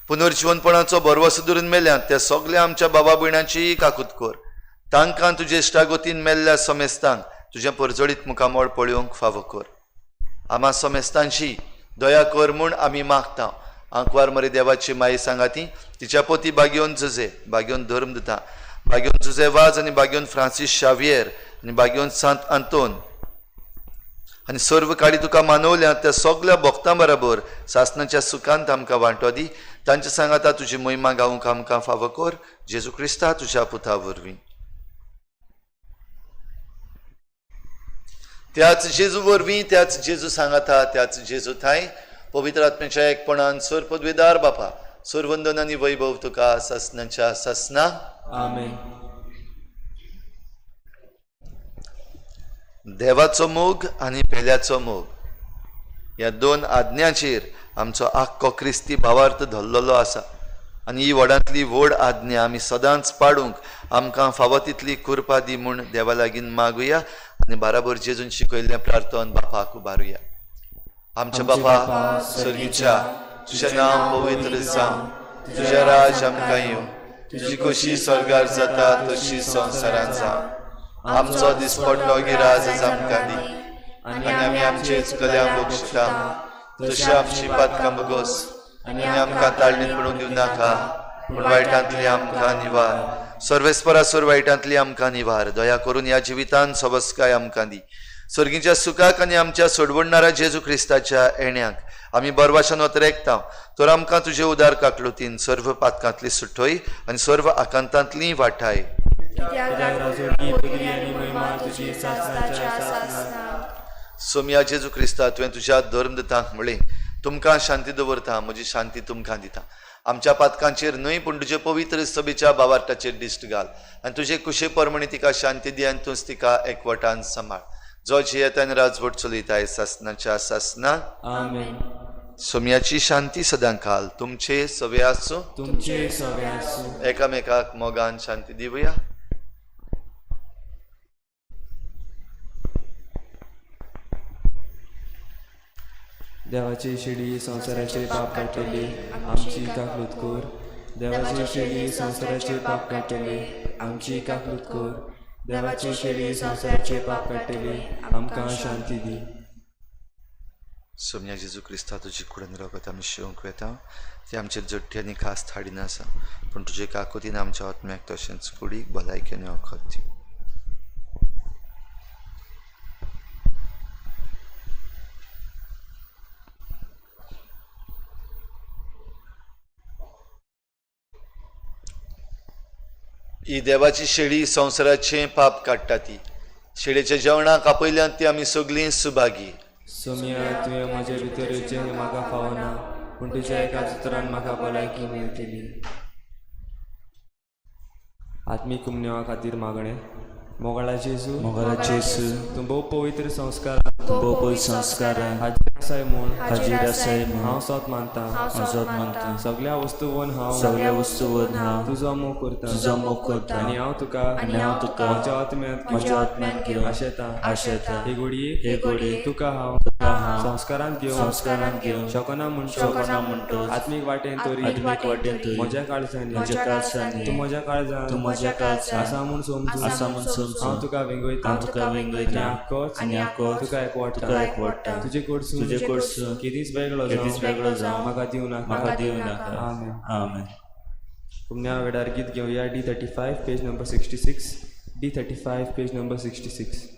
पुनर्जिवनपणाचो भरवसो धरून मेल्यात त्या सगल्या आमच्या बाबा भयणांची काकूत कर. तांकां तुजे इश्टागतीन मेल्ल्या समेस्तांक तुजें परजळीत मुखामळ पळोवंक फावो कर. आमा समेस्तांची दया कर म्हूण आमी मागता. आंकवार मरे देवाची माई सांगाती, तिच्या पोती बागयोन जुजे, बागयोन धर्म दिता, बागयोन जुजे वाज आनी बागयोन फ्रांसीस शावियर आनी बागयोन सांत आंतोन आनी सर्व काळी तुका मानवल्या त्या सगल्या भक्तां बराबर सासनाच्या सुखांत आमकां वांटो दी. तांचे सांगाता तुजी महिमा गावंक आमकां फावो कर. जेजू क्रिस्ता तुज्या पुता वरवीं. त्याच जेजू वरवीं, त्याच जेजू सांगाता, त्याच जेजू थांय पवित्र आत्म्याच्या एकपणान सर पदवेदार बापा, सरवंदन आनी वैभव तुका सासनाच्या सासना. आमेन. देवाचो मोग आनी पेल्याचो मोग ह्या दोन आज्ञाचेर आमचो आख्खो क्रिस्ती भावार्थ धरलेलो आसा आनी ही व्हडांतली व्हड आज्ञा आमी सदांच पाडूंक आमकां फावो तितली कृपा दी म्हूण देवा लागीं मागुया आनी बाराबर जेजून शिकयल्लें प्रार्थन बापाक उबारुया. आमच्या बापा सर्गीच्या, तुजें नांव पवित्र जावं, तुजें राज आमकां येवं, तुजी खोशी स्वर्गार जाता तशी संवसारांत जावं. आमचो दिसपट्टो गिराज आमकां दी आनी आमी आमचे चुकल्यांक बक्षिता तशी आमची पातकां बगोस आनी आमकां ताळणीत पडूंक दिवं नाका, पूण वायटांतली आमकां निवार. सर्वेस्परासर वायटांतली आमकां निवार. दया करून ह्या जिवितान सबसकाय आमकां दी. सर्गीच्या सुखाक आनी आमच्या सोडवणणारा जेजू क्रिस्ताच्या येण्याक आमी बरवाशान वतरेकता, तर आमकां तुजे उदार काकलुतीन सर्व पातकांतली सुटोय आनी सर्व आकांतांतली वाठाय. सोमया जेजू क्रिस्ता, तुवें तुज्या धर्मदूतांक म्हळें, तुमकां शांती दवरता, म्हजी शांती तुमकां दिता. आमच्या पातकांचेर न्हय पूण तुजे पवित्र सभेच्या बावार्टाचेर दिश्ट घाल आनी तुजे कुशे परमणी तिका शांती दी आनी तूंच तिका एकवटान सांबाळ, जो जियेता आनी राजवट चलयताय सासनाच्या सासना. आमेन. सोम्याची शांती सदां काल तुमचे सवे आसूं, तुमचे सवे आसूं. एकामेकाक मोगान शांती दिवया. देवाची शिडी संवसाराचे पाप काडटली, आमची काकलूत कर. देवाची शिडी संवसाराचे पाप काडटली, आमची काकलूत कर. देवाची शिडी संवसाराचे पाप काडटली, आमकां शांती दी. सोम्या जेजू क्रिस्ता, तुजी कुडन रगत आमी शिवंक वेता, ती आमचेर जट्टी आनी खास हाडिना आसा, पूण तुजे काकुतीन आमच्या आत्म्याक तशेंच कुडीक भलायकी आनी वखद दी. ही देवाची शेळी संवसाराचें पाप काडटा ती शेळेच्या जेवणाक आपयल्यान ती आमी सगळीं सुभागी. सोम्या, तुवें म्हजे भितर येवचें हें म्हाका फावना, पूण तुज्या एका उतरान म्हाका भलायकी मेळटली. आत्मीक उमनेवा खातीर मागणें. मोगाळा जेजू, मोगाळा जेजू, तूं भोव पवित्र संस्कार, भोव पवित्र संस्कारान हाजीर आसाय म्हूण, हाजीर आसाय म्हूण हांव सोत मानता, हांव सोत मानता. सगळ्या वस्तूवन हांव, सगळ्या वस्तूवन हांव तुजो मोग करता, तुजो मोग करता. आनी हांव तुका, आनी हांव तुका म्हज्या आत्म्यांत, म्हज्या आत्म्यांत घेवन आशेता, आशेता. हे घोडयेक, हे घोडयेक तुका हांव, संस्कारांत घेवन, संस्कारांत घेवन शकना म्हूण, शकना म्हणटोच आत्मीक वाटेन तरी, आत्मीक वाटेन तरी म्हज्या काळजांनी, म्हज्या काळजांनी, तूं म्हज्या काळजांत, तूं म्हज्या काळजांत आसा म्हूण समजून, आसा म्हूण समजून, हांव तुका वेंगयता, हांव तुका वेंगयता, आनी आख्खोच, आनी आख्खोच तुका एकवटा, तुका एकवटा. तुजे कडसून, तुजे कडसून केदीच वेगळो केदीच वेगळो जावं म्हाका दिवं नाका, म्हाका दिवं नाका. आमेन. आमेन. पुण्या वेळार गीत घेवया. D35 page number 66. D35 page number 66.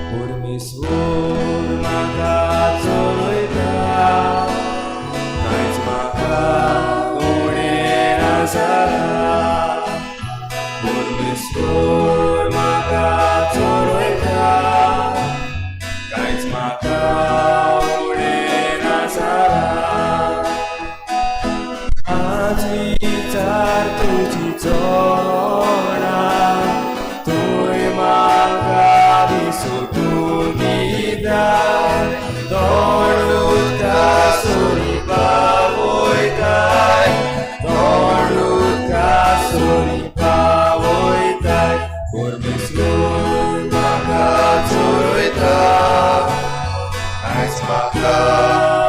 परमेश्वर म्हाका चलयता, कांयच म्हाका उणें ना जालां. परमेश्वर म्हाका चलयता, कांयच म्हाका उणें ना जालां. आज विचार तुजी चोरणां, तूंय म्हाका दिसूं दिदार, तोंड उदका सुरी पावयताय, तोंड उदका सुरी पावयताय. परमेश्वर म्हाका चोरयता, कांयच म्हाका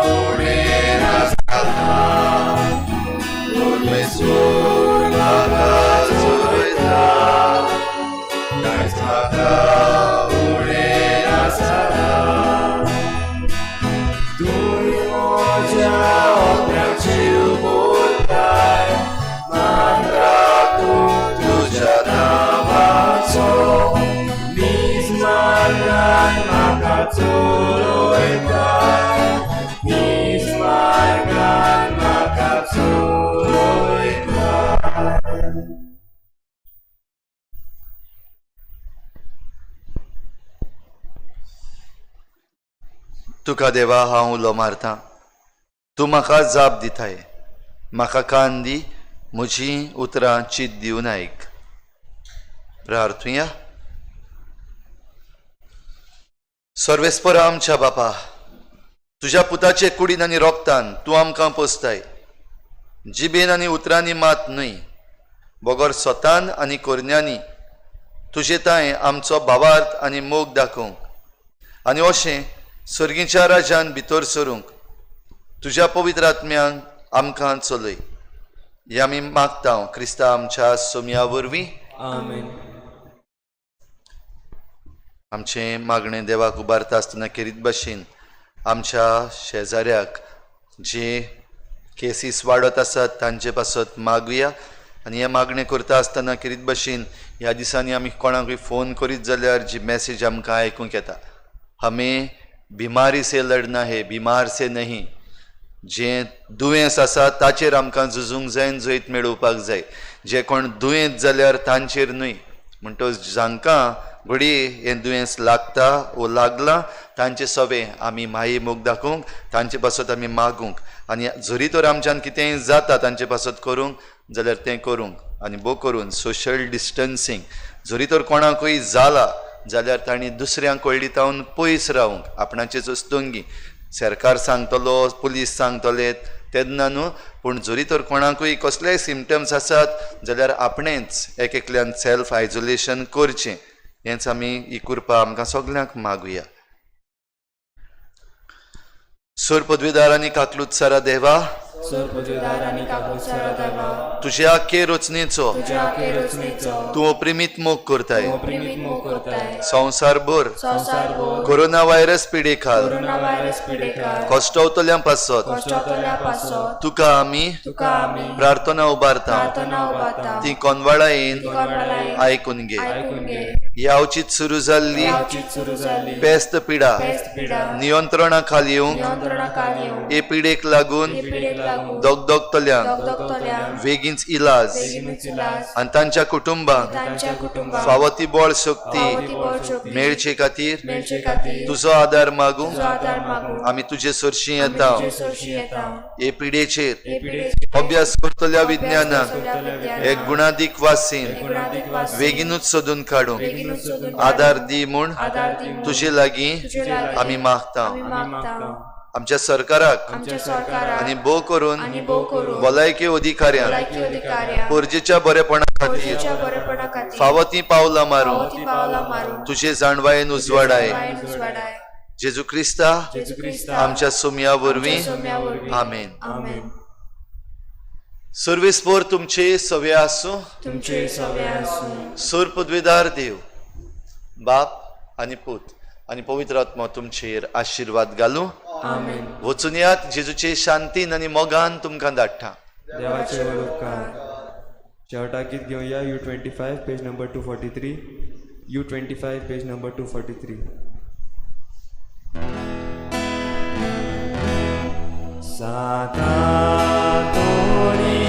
उणें ना जालां. परमेश्वर म्हाका चोरयता, कांयच म्हाका उणें ना जालां. तूंय म्हज्या आत्म्याक जीव भरताय, मान राखूं तुज्या नांवाचो, नीज मार्गान म्हाका चलयताय, नीज मार्गान म्हाका चलयताय. तुका देवा हांव उलो मारतां, तूं म्हाका जाप दिताय. म्हाका कान दी, म्हजीं उतरां चीत दिवन आयक. प्रार्थुया. सर्वेस्परा आमच्या बापा, तुज्या पुताचे कुडीन आनी रोगतान तूं आमकां पोसताय. जिबेन आनी उतरांनी मात न्हय, बगर स्वतान आनी कोरन्यांनी तुजे तांय आमचो भावार्थ आनी मोग दाखोवंक आनी अशें सर्गीच्या राज्यान भितर सरूंक तुज्या पवित्र आत्म्यान आमकां चलय. हें आमी मागता क्रिस्ता आमच्या सोम्या वरवीं. आमेन. आमचें मागणें देवाक उबारता आसतना खेरीत भाशेन आमच्या शेजाऱ्याक जे केसीस वाडत आसात तांचे पासत मागुया. आनी हें मागणें करता आसतना खेरीत भाशेन ह्या दिसांनी आमी कोणाकूय फोन करीत जाल्यार जी मॅसेज आमकां आयकूंक येता, हमें बिमारी से लडना है, बिमार से नहीं. जें दुयेंस आसा ताचेर आमकां झुजूंक जाय आनी जैत मेळोवपाक जाय. जे कोण दुयेंत जाल्यार तांचेर न्हय. म्हणटच जांकां घडये हें दुयेंस लागता वो लागलां तांचे सवे आमी माये मोग दाखोवंक, तांचे पासत आमी मागूंक आनी जरी तर आमच्यान कितेंय जाता तांचे पासत करूंक जाल्यार तें करूंक. आनी भोव करून सोशल डिस्टन्सींग, जरी तर कोणाकूय जाला जाल्यार तांणी दुसऱ्यांक कळ्ळी तावन पयस रावूंक, आपणाचेच वस्तुंगी. सरकार सांगतलो, पुलीस सांगतले तेन्ना न्हू, पूण जरी तर कोणाकूय कसलेय सिमटम्स आसात जाल्यार आपणेंच एक एकल्यान सेल्फ आयजोलेशन करचें. हेंच आमी ही कृपा आमकां सगल्यांक मागुया. सोर पदवीदार आनी काकलूत सारा देवा, सोर आनी काकूत देवा, तुज्या आखे रचनेचो तुज्या आखे रचनेचो तूं अप्रिमीत मोग करताय. अप्रिमीत मोग करताय. संवसारभर संवसारभर कोरोना व्हायरस पिडेखाल कोरोना व्हायरस पिडेखाल कश्टवतल्यां पासत कश्टवतल्या पासत तुका आमी तुका आमी प्रार्थना उबारता. प्रार्थना उबारता. ती कोनवाळायेन ती कोनवाळायेन आयकून घे. आयकून घे. ह्या अवचीत सुरू जाल्ली अवचीत सुरू जाल्ली पेस्त पिडा पेस्त पिडा नियंत्रणा खाल येवंक, नियंत्रणा खाल येवंक, हे पिडेक लागून हे पिडेक लागून दगदगतल्यांक दगदगतल्यांक वेगींच इलाज बेगीनच इलाज आनी तांच्या कुटुंबांक तांच्या कुटुंबाक फावो ती बळ शक्ती फावो ती बळ शक्ती मेळचे खातीर मेळचे खातीर तुजो आदार मागूंक तुजो आदार मागूंक आमी तुजे सरशीं आमी येता. तुजे सरशीं येता. हे पिडेचेर हे पिडेचेर अभ्यास करतल्या विज्ञानाक करतल्या विज्ञानाक एक गुणादीक वासीन एक गुणादीक वासीन वेगीनूच सोदून काडूंक बेगीनूच सोदून आदार दी म्हूण आदार दी म्हूण तुजे लागीं तुजे लागीं आमी मागता. आमी मागता. आमच्या सरकाराक आमच्या सरकाराक आनी भोव करून आनी भोव करून भलायकी अधिकाऱ्यांक भलायकी अधिकाऱ्यांक गरजेच्या बरेपणा खातीर गरजेच्या बरेपणा खातीर फावो तीं पावलां फावो मारूंक ती पावलां मारूंक तुजे जाणवायेन उजवाडाय. जाणवायेन उजवाडाय. जेजू क्रिस्ता जेजू क्रिस्ता आमच्या सोमया वरवीं. आमच्या सोम्या वरवीं. आमेन. आमेन. सर्वेस्पोर तुमचे सवे आसूं. तुमचे सवे आसूं. सोर पदवेदार देव बाप आनी पूत आनी पवित्र आत्मो तुमचेर आशिर्वाद घालूं. आमेन. वचून यात जेजूचे शांतीन आनी मोगान तुमकां धाडटा. देवाचे व्हड उपकार. शेवटाक गीत घेवया U25 page number 243. U25 page number 243. साता तोरी